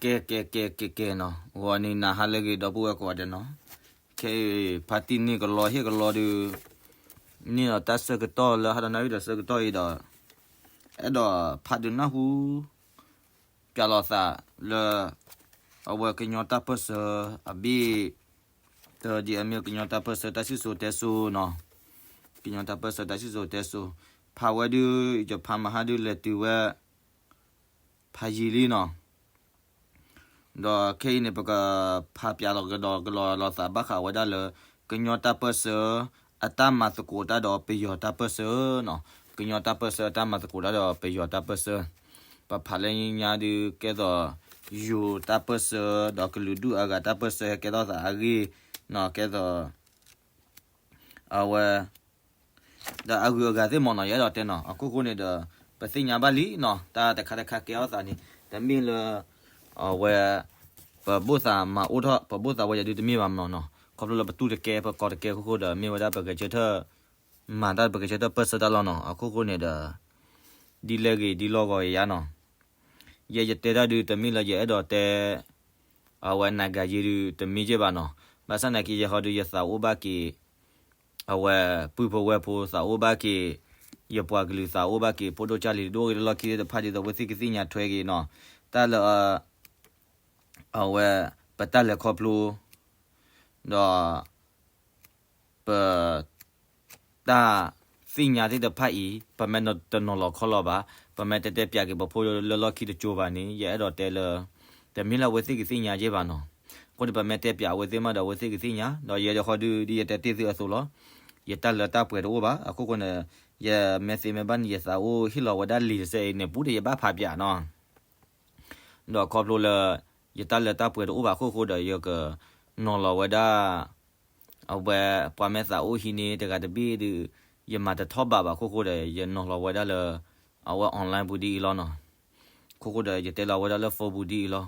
ကဲ ကဲ ကဲ ကဲ ကဲနီၤ, ဂီၤနံၤနၤဟါလၢအဂ့ၤ ဒီပုၢ်ဝဲၢ်ကိးဂၤဒဲးနီၤ. ခဲအံၤ ဖါတံၢ်န့ၢ်ကလီဟ့ၣ်ကလီဒီး န့ၢ်ဒီးတၢ်ဆၢကတီၢ်လၢဟါဒီးနၣ်ရံၣ်ဒီးဆၢကတီၢ်အံၤဒီး အဲၣ်ဒိးဖးဒုးနၢ်ဟူ ပၠးလိာ်သးလၢ အဝဲကညီတၢ်ပၢၢ်ဆၢအဘ့ၣ် တဒ်အမ့ၢ်ကညီတၢ်ပၢၢ်ဆၢတၢ်စံၣ်စိၤတဲစိၤနီၤ. ကညီတၢ်ပၢၢ်ဆၢတၢ်စံၣ်စိၤတဲစိၤ, ဖးဝဲဒုး ယဖးမဟါဒုးလဲၤတုၤဝဲ ဖးယံာ်လံနီၤ. ဒီးခဲအံၤန့ၣ် ပကဖးပၠးလီၤကဒီးကလီၤလိာ်သးဘၣ်ဃးဝဲဒၣ်လၢ ကညီတၢ်ပၢၢ်ဆၢ အတၢ်မၤသကိးတၢ်ဒီးပယီၤတၢ်ပၢၢ်ဆၢနီၤ. ကညီတၢ်ပၢၢ်ဆၢအတၢ်မၤသကိးတၢ်ဒီးပယီၤတၢ်ပၢၢ်ဆၢ, ပဖးလၢညါဒုး ကဲသိး ယိၤတၢ်ပၢၢ်ဆၢ ဒီးကလုာ်ဒူၣ်အဂၤတၢ်ပၢၢ်ဆၢ ဟဲကဲထီၣ်သးအဂ့ၢ်နီၤ, ကဲသိး အဝဲ ဒီးအဂုၤအဂၤသ့ၣ်မးနီၤ, ယအဲၣ်ဒိးတဲနီၤ, အခိၣ်ဃိန့ၣ်ဒီး ပသ့ၣ်ညါဘၣ်လံနီၤ, တၢ်တခါတခါကဲထီၣ်သးန့ၣ် တမ့ၢ်လၢ အဝဲ ပဘၣ်သးမၤအိၣ်ထီၣ် ပဘၣ်သးဝဲယၤဒုးတမ့ၢ်ဘၣ်မးနီၤ, ခီဖျိလၢပတူၢ်တကဲ ပကီတကဲအခိၣ်ဃိဒီး မ့ၢ်ဝဲဒၣ်ပကဆၢထၢၣ် မၤတၢ်ပကဆၢထၢၣ်ပၢၢ်ဆၢတၢ်လီၤနီၤ, အခိၣ်ဃိန့ၣ်ဒီး ဒ်လဲၣ်ဂ့ၤဒ်လီၢ်ဂီၤယၤနီၤ. ယဲယတဲတၢ်ဒုးတမ့ၢ်လၢယအဲၣ်ဒိးတဲ အဝဲနၤဂၤယ့ဒုးတမ့ၢ်က့ဘၣ်နီၤ, ဘၣ်ဆၣ်နာ်က့ယဲဃီဒုး ယသးအိၣ်ဘၣ်က့ၤ အဝဲပုၢ်ဖိဝဲၢ်ဖိသးအိၣ်ဘၣ်က့ၤ, ယပှၤကလုာ်သးအိၣ်ဘၣ်က့ၤ ဖိဒိၣ်ကၢ်လံၤဒိၣ်ဂ့ၤလၢလီၢ်ခံသ့ၣ်တဖၣ် ဒ်သိးအဝဲသ့ၣ်ကသ့ၣ်ညါထွဲက့ၤနီၤ, တၢ်လၢ အဝဲ ပတၢ်လဲၤခီဖျိ ဒီး ပ တၢ်သ့ၣ်ညါသ့ၣ်တဖၣ်အံၤ ပမ့ၢ်တနီၤလီၤခီလီၤဘၣ်, ပမ့ၢ်တတဲပၠးက့ၤပဖိလၢလီၢ်ခံတကၠိဘၣ်န့ၣ် ယအဲၣ်ဒိးတဲလၢ တမ့ၢ်လၢအဝဲသ့ၣ်ကသ့ၣ်ညါက့ဘၣ်နီၤ, အဃိန့ၣ် ပမ့ၢ်တဲပၠးအဝဲသ့ၣ်မးဒီးအဝဲသ့ၣ်ကသ့ၣ်ညါ, ဒီးယဲဒၣ်ဃီဒုး ဒ်ယတဲတ့ၢ်သုအသိးလီၤ, ယတၢ်လၢတၢ်ပှဲၤတအိၣ်ဘၣ်, အခိၣ်ဃိန့ၣ် ယမ့ၢ်သ့မ့ၢ်ဘၣ်န့ၣ် ယသးအိၣ်ဟ့ၣ်လီၤဝဲဒၣ်လံာ်တစဲးအံၤန့ၣ် ပူၤဒီးယဘၣ်ဖးပၠးနီၤ ဒီးခီဖျိလၢ ယတၢ်လၢတၢ်ပှဲၤတအိၣ်ဘၣ်အခိၣ်ဃိဒီး ယကနီၤလီၤဝဲဒၣ် အဝဲပှၤမ့ၢ်သးအိၣ်ဟံးန့ၢ်တဂၤတဘ့ၣ်ဒီး ယမၤတထီၣ်ဘးဘၣ်အခိၣ်ဃိဒီး ယနီၤလီၤဝဲဒၣ်လၢ အဝဲ online ပူၤဒ်အံၤလီၤနီၤ, အခိၣ်ဃိဒီး ယတဲလီၤဝဲဒၣ်လၢ phone ပူၤဒ်အံၤလီ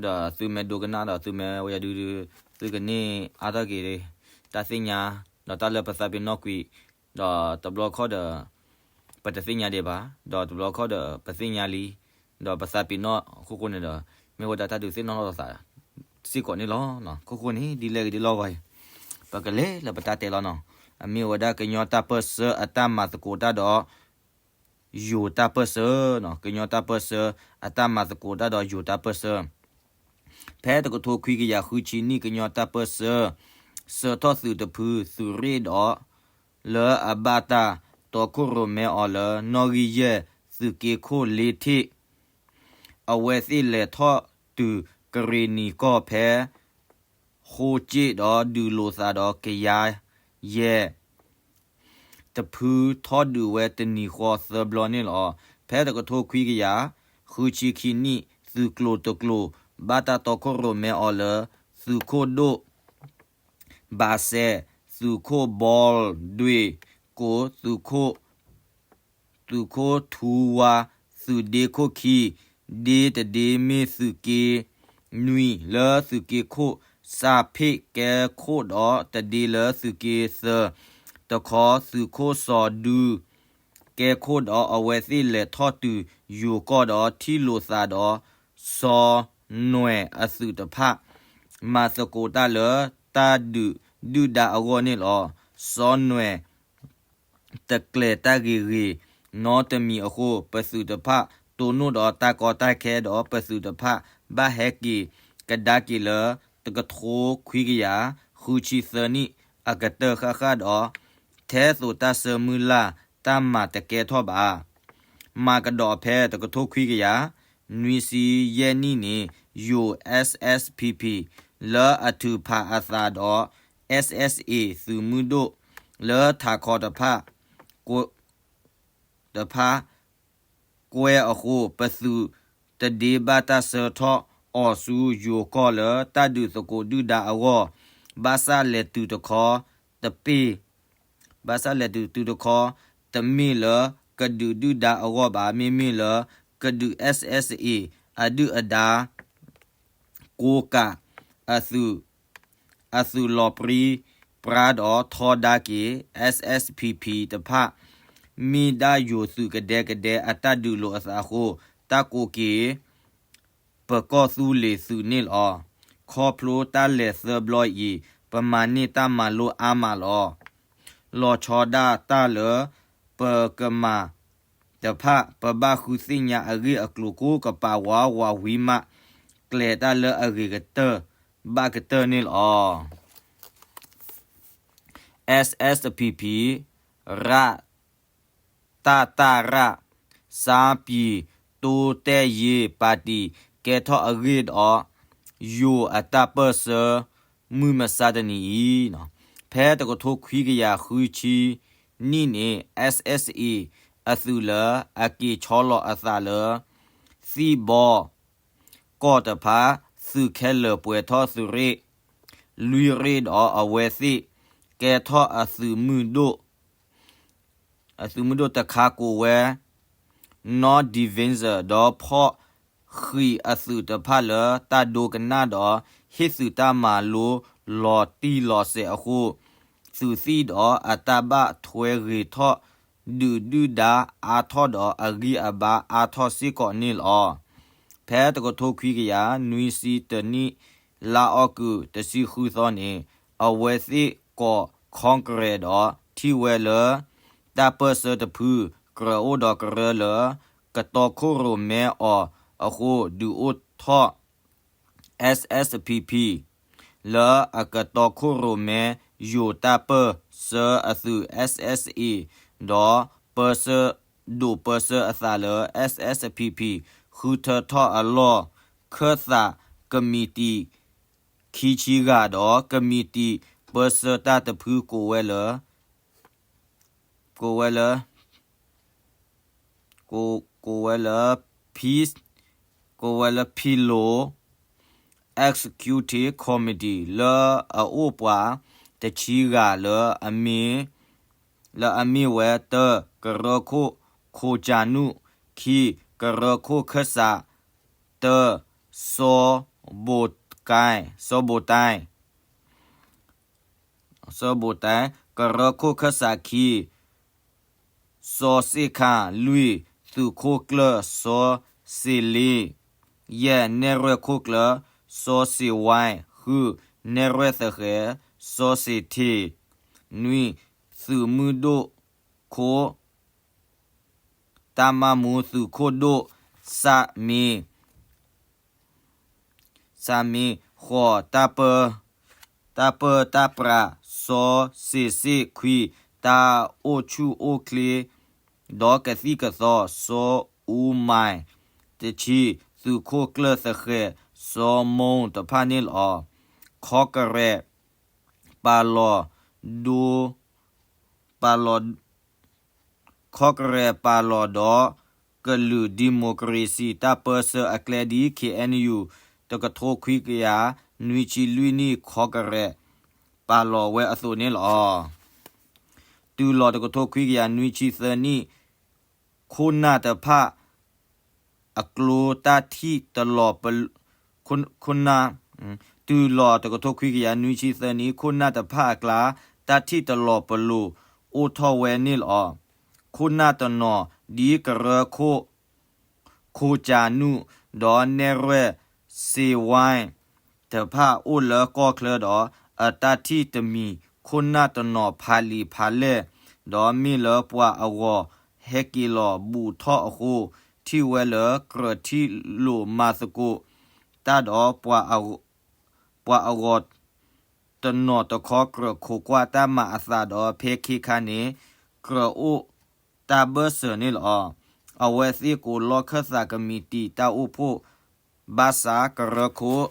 ၤ, ဒီးသုမ့ၢ်ဒိကနၣ်ဒီးသုမ့ၢ်ဝဲယၤဒုးဒုး သုကန့ၢ်အါထီၣ်က့ၤ တၢ်သ့ၣ်ညါ ဒီးတၢ်လၢပသးပ့ၤနီၣ်ကွံာ် ဒီးတဘျီခီၣ်ဒီး ပတသ့ၣ်ညါဒံးဘၣ်, ဒီးတဘျီခီၣ်ဒီးပသ့ၣ်ညါလံ, ဒီးပသးပ့ၤနီၣ်အခိၣ်ဃိန့ၣ်ဒီး မ့ၢ်ဝဲဒၣ်တၢ်ဒုးသ့ၣ်နီၣ်ထီၣ်လိာ်သးစ့ၢ်ကီးန့ၣ်လီၤ. အခိၣ်ဃိန့ၣ် ဒ်လဲၣ်ဂ့ၤဒ်လီၢ်ဂီၤအံၤ ပကလဲၤလၢပတၢ်တဲလီၤနီၤ, အမ့ၢ်ဝဲဒၣ်ကညီတၢ်ပၢၢ်ဆၢအတၢ်မၤသကိးတၢ်ဒီး ယိၤတၢ်ပၢၢ်ဆၢနီၤ, ကညီတၢ်ပၢၢ်ဆၢ အတၢ်မၤသကိးတၢ်ဒီးယိၤတၢ်ပၢၢ်ဆၢ, ဖဲတကထိခွံကယၤဃုဆံနံၣ် ကညီတၢ်ပၢၢ်ဆၢ ဆှၢထီၣ်သုးတဖု သုးရ့ၣ်ဒီး လၢအဘၣ်တၢ်တီခိၣ်ရိၣ်မဲအီၤလၢ နီၣ်ဂံၢ်ယဲၢ် သုးက့ခိၣ်လ့ထ့ၣ် အဝဲသ့ၣ်လဲၤထီၣ်တုၤကရ့ၣ်နံၤကီၢ်ဖဲ ဃိကၠ့ၣ်ဒီးဒုးလိာ်သးဒီးကယၤယဲၢ် တဖုထီၣ်ဒုးဝဲတနံၤဃီသၢဘျီန့ၣ်လီၤ. ဖဲတကထိခွံကယၤ ဃုဆံခံနံၣ် သုးကျိၤတကျိၤ ဘၣ်တၢ်တီခိၣ်ရိၣ်မဲအီၤလၢ သုးခိၣ်ဒိၣ် ဘၣ်စဲး သုးခိၣ်ဘီဒွ့ၣ်ကိး သုးခိၣ် သုးခိၣ်ထူဝါ သုးဒ့ခိၣ်ခံ ဒ့တဒ့မ့ၢ်သုးက့နွံ လၢသုးက့ခိၣ်စၣ်ဖ့ၣ်ကဲခိၣ်ဒီး တဒ့လၢသုးက့သၢ တခီ သုးခိၣ်စီၤဒူ ကဲခိၣ်ဒီး အဝဲသ့ၣ်လဲၤထီၣ်တုၤယိၤကီၢ်ဒီး ထံၣ်လိာ်သးဒီး စီၤနွဲၣ်အသုးတဖၣ် မၤသကိးတၢ်လၢတၢ်ဒုးဒုၣ်ဒါအဂီၢ်န့ၣ်လီၤ. စီၤနွဲၣ် တကျဲၤတၢ်ဂ့ၤဂ့ၤ နီတမံၤအဃိ ပသုးတဖၣ် တိၢ်နီၣ်ဒီးတၢ်ကီတၢ်ခဲဒီး ပသုးတဖၣ် ဘၣ်ဟဲက့ၤကဒါက့ၤလၢ တကထိခွံကယၤ ဃုဆံသၢနံၣ် အကတၢၢ်ဃၣ်ဃၣ်ဒီး ထဲသိးတၢ်ဆၢမုၢ်လၢ် တၢ်မၤတကဲထီၣ်ဘၣ်. မၤကဒီးဖဲတကထိခွံကယၤ နွံဆံယဲၢ်နံၣ်န့ၣ် ယိၤ S S P P လၢအထုးဖးအသးဒီး S S A သုးမုၢ်ဒိၣ် လၢထးခီတဖၣ် တဖၣ် ကွဲအဃိ ပသုးတဒ့ဘၣ်တၢ်ဆှၢထီၣ်အီၤဆူယိၤကီၢ်လၢတၢ်ဒုးသကိးဒုၣ်ဒါအဂီၢ် ဘၣ်ဆၣ်လဲၤတုၤတခီ တပ့ၢ် ဘၣ်ဆၣ်လဲၤတုၤတခီ တမ့ၢ်လၢကဒုးဒုၣ်ဒါအဂီၢ်ဘၣ် မ့မ့ၢ်လၢကဒုး S S A အဒုၣ်အဒါ ကိးကး အသုး အသုးလီၤပြံပြါဒီးထီဒါက့ၤ S S P P တဖၣ် မ့ၢ်ဒၣ်ယိၤသုးကဒဲကဒဲအတၢ်ဒုးလိာ်အသးအဃိ တၢ်ကိးက့ၤ ပကီၢ်သူလ့ၤသုးန့ၣ်လီၤ. ခီဖျိတၢ်လဲၤသၢဘျီအံၤ ပမၤန့ၢ်တၢ်မၤလိအါမးလီၤ. လီၤဆီဒၣ်တၢ်လၢ ပကမၤတဖၣ် ပဘၣ်ဃုသ့ၣ်ညါအဂ့ၢ်အကျိၤကိးကပၤဝးဝးဝံၤမး ကျဲၤတၢ်လၢအဂ့ၤကတၢၢ်ဘၣ်ကတၢၢ်န့ၣ်လီၤ. S S P P ရ တၢ်တၢ်ရၣ် စၢ်ပံၤတိတဲယ့ၤပၣ်တံၣ် ကဲထီၣ်အဂ့ၢ်ဒီး ယိၤအတၢ်ပၢၢ်ဆၢ မုၢ်မဆါတနံၤအံၤ, ဖဲတကထိခွံကယၤဃုဆံနံၣ်န့ၣ် S S A အသုးလၢအက့ၤဆီလီၤအသးလၢ သံၣ်ဘီ ကီၢ်တဖၣ် သုးခဲလၢာ်ပှဲၤထီၣ်သုးရ့ၣ် လွံၢ်ရ့ၣ်ဒီးအဝဲသ့ၣ် ကဲထီၣ်အသုးမုၢ်ဒိၣ် အသုးမုၢ်ဒိၣ်တခါကိးဝဲ North Defense ဒီးဖီၣ်ဃံးအသုးတဖၣ်လၢတၢ်ဒိကနၣ်ဒီး ဟ့ၣ်သုးတၢ်မၤလိလီၤတံၢ်လီၤဆဲးအဃိ သုးသံၣ်ဒီးအတၢ်ဘၣ်ထွဲဂ့ၤထီၣ် ဒုးဒုၣ်ဒါအါထီၣ်ဒီးအဂံၢ်အဘါအါထီၣ်စ့ၢ်ကီးန့ၣ်လီၤ. ဖဲတကထိခွံကယၤနွံဆံတနံၣ် လါအီကူးတဆံဃုသီန့ၣ် အဝဲသ့ၣ်ကိး Congress ဒီးထံၣ်ဝဲလၢ တၢ်ပၢၢ်ဆၢတဖု ကြၢးအိၣ်ဒီးကရၢလၢ ကတီခိၣ်ရိၣ်မဲအီၤအဃိ ဒုးအိၣ်ထီၣ် S S P P လၢအကတီခိၣ်ရိၣ်မဲယိၤတၢ်ပၢၢ်ဆၢအသုး S S A ဒီး ပၢဆှၢ ဒိးပၢဆှၢအသးလၢ S S P P ဃုထၢထီၣ်အလီၢ် ခၢၣ်သးကမံးတံာ် ခံဆံဂၤဒီး ကမံးတံာ်ပၢဆှၢတၢ်တဖုကိးဝဲလၢ ကိးဝဲလၢ ကိးဝဲလၢ Peace ကိးဝဲလၢ Pillow Executive Committee လၢအအိၣ်ပှၤတဆံဂၤလၢအမ့ၢ် လၢအမ့ၢ်ဝဲ တၢ ကရၢခိၣ် ခိၣ်ကၠၣ်နူၣ်, ခံ ကရၢခိၣ်ခၢၣ်စး, တၢ စီၤဘိးတၢ်, စီၤဘိးတၢ် စီၤဘိးတၢ် ကရၢခိၣ်ခၢၣ်စးခံ, စီၤစ့ၣ်ခၣ် လွံၢ် သုးခိၣ်ကျၢၢ်စီၤစ့ၣ်လ့, ယဲၢ် နဲၣ်ရွဲၣ်ခိၣ်ကျၢၢ်စီၤစ့ၣ်ဝဲ, ဃု နဲၣ်ရွဲၣ်သဃဲၤစီၤစ့ၣ်ထ့ၣ်, နွံ သုးမုၢ်ဒိၣ်ခိၣ် တၢ်မၢမူသုးခိၣ်ဒိၣ် စၣ်မ့ၢ် စၣ်မ့ၢ် ဃိး တၢ်ပၢတၢ်ပြးစီၤစ့ၣ်စ့ၣ်, ခွံ တၢ်အိၣ်ဆူၣ်အိၣ်ချ့ဒီးကသံၣ်ကသီစီၤအူမဲၣ်, တဆံ သုးခိၣ်ကျၢၢ်သဃဲၤစီၤမိၢ်တဖၣ်န့ၣ်လီၤ. ခီကရဲး ပာ်လီၤဒိ ပာ်လီၤ ခီကရဲးပာ်လီၤဒီး ကလုာ်ဒံၣ်မိၣ်ခြ့ၣ်စံၣ်တၢ်ပၢဆှၢအကျဲဒ် K N U တကထိခွံကယၤနွံဆံလွံၢ်နံၣ် ခီကရဲး ပာ်လီၤဝဲအသိးန့ၣ်လီၤ. တုၤလီၤတကထိခွံကယၤနွံဆံသၢနံၣ် ခိၣ်နၢ်တဖၣ် အကျိတၢ်ထံၣ်တလီၤပ ခိၣ်နၢ် တုၤလီၤတကထိခွံကယၤနွံဆံသၢနံၣ် ခိၣ်နၢ်တဖၣ်အကျါ တၢ်ထံၣ်တလီၤပလိာ်အိၣ်ထီၣ်ဝဲန့ၣ်လီၤ. ခိၣ်နၢ်တနီၤ ဒ်ကရၢခိၣ် ခိၣ်ကၠၣ်နူၣ် ဒီးနဲၣ်ရွဲၣ်စ့ၣ်ဝဲ တဖၣ်အိၣ်လၢကီၢ်ချၢဒီး အတၢ်ထံၣ်တမံၤ ခိၣ်နၢ်တနီၤဖးလံာ်ဖးလဲၢ် ဒီးမ့ၢ်လၢပှၤအဂီၢ်ဟဲက့ၤလီၤဘူးထီၣ်အဃိ ထံၣ်ဝဲလၢကြၢးထံၣ်လိာ်မၤသကိးတၢ်ဒီး ပှၤအဂီၢ်တနီၤတခီ ကြၢးခိးကွၢ်တၢ်မၤအသးဒီး ဖဲခဲခါန့ၣ် ကြၢးအိၣ်တၢ်ဘၢၣ်စၢၤန့ၣ်လီၤ. အဝဲသ့ၣ်ကိးလီၢ်ခၢၣ်သးကမံးတံာ်တၢ်အိၣ်ဖှိၣ် ဘၣ်ဆၣ်ကရၢခိၣ်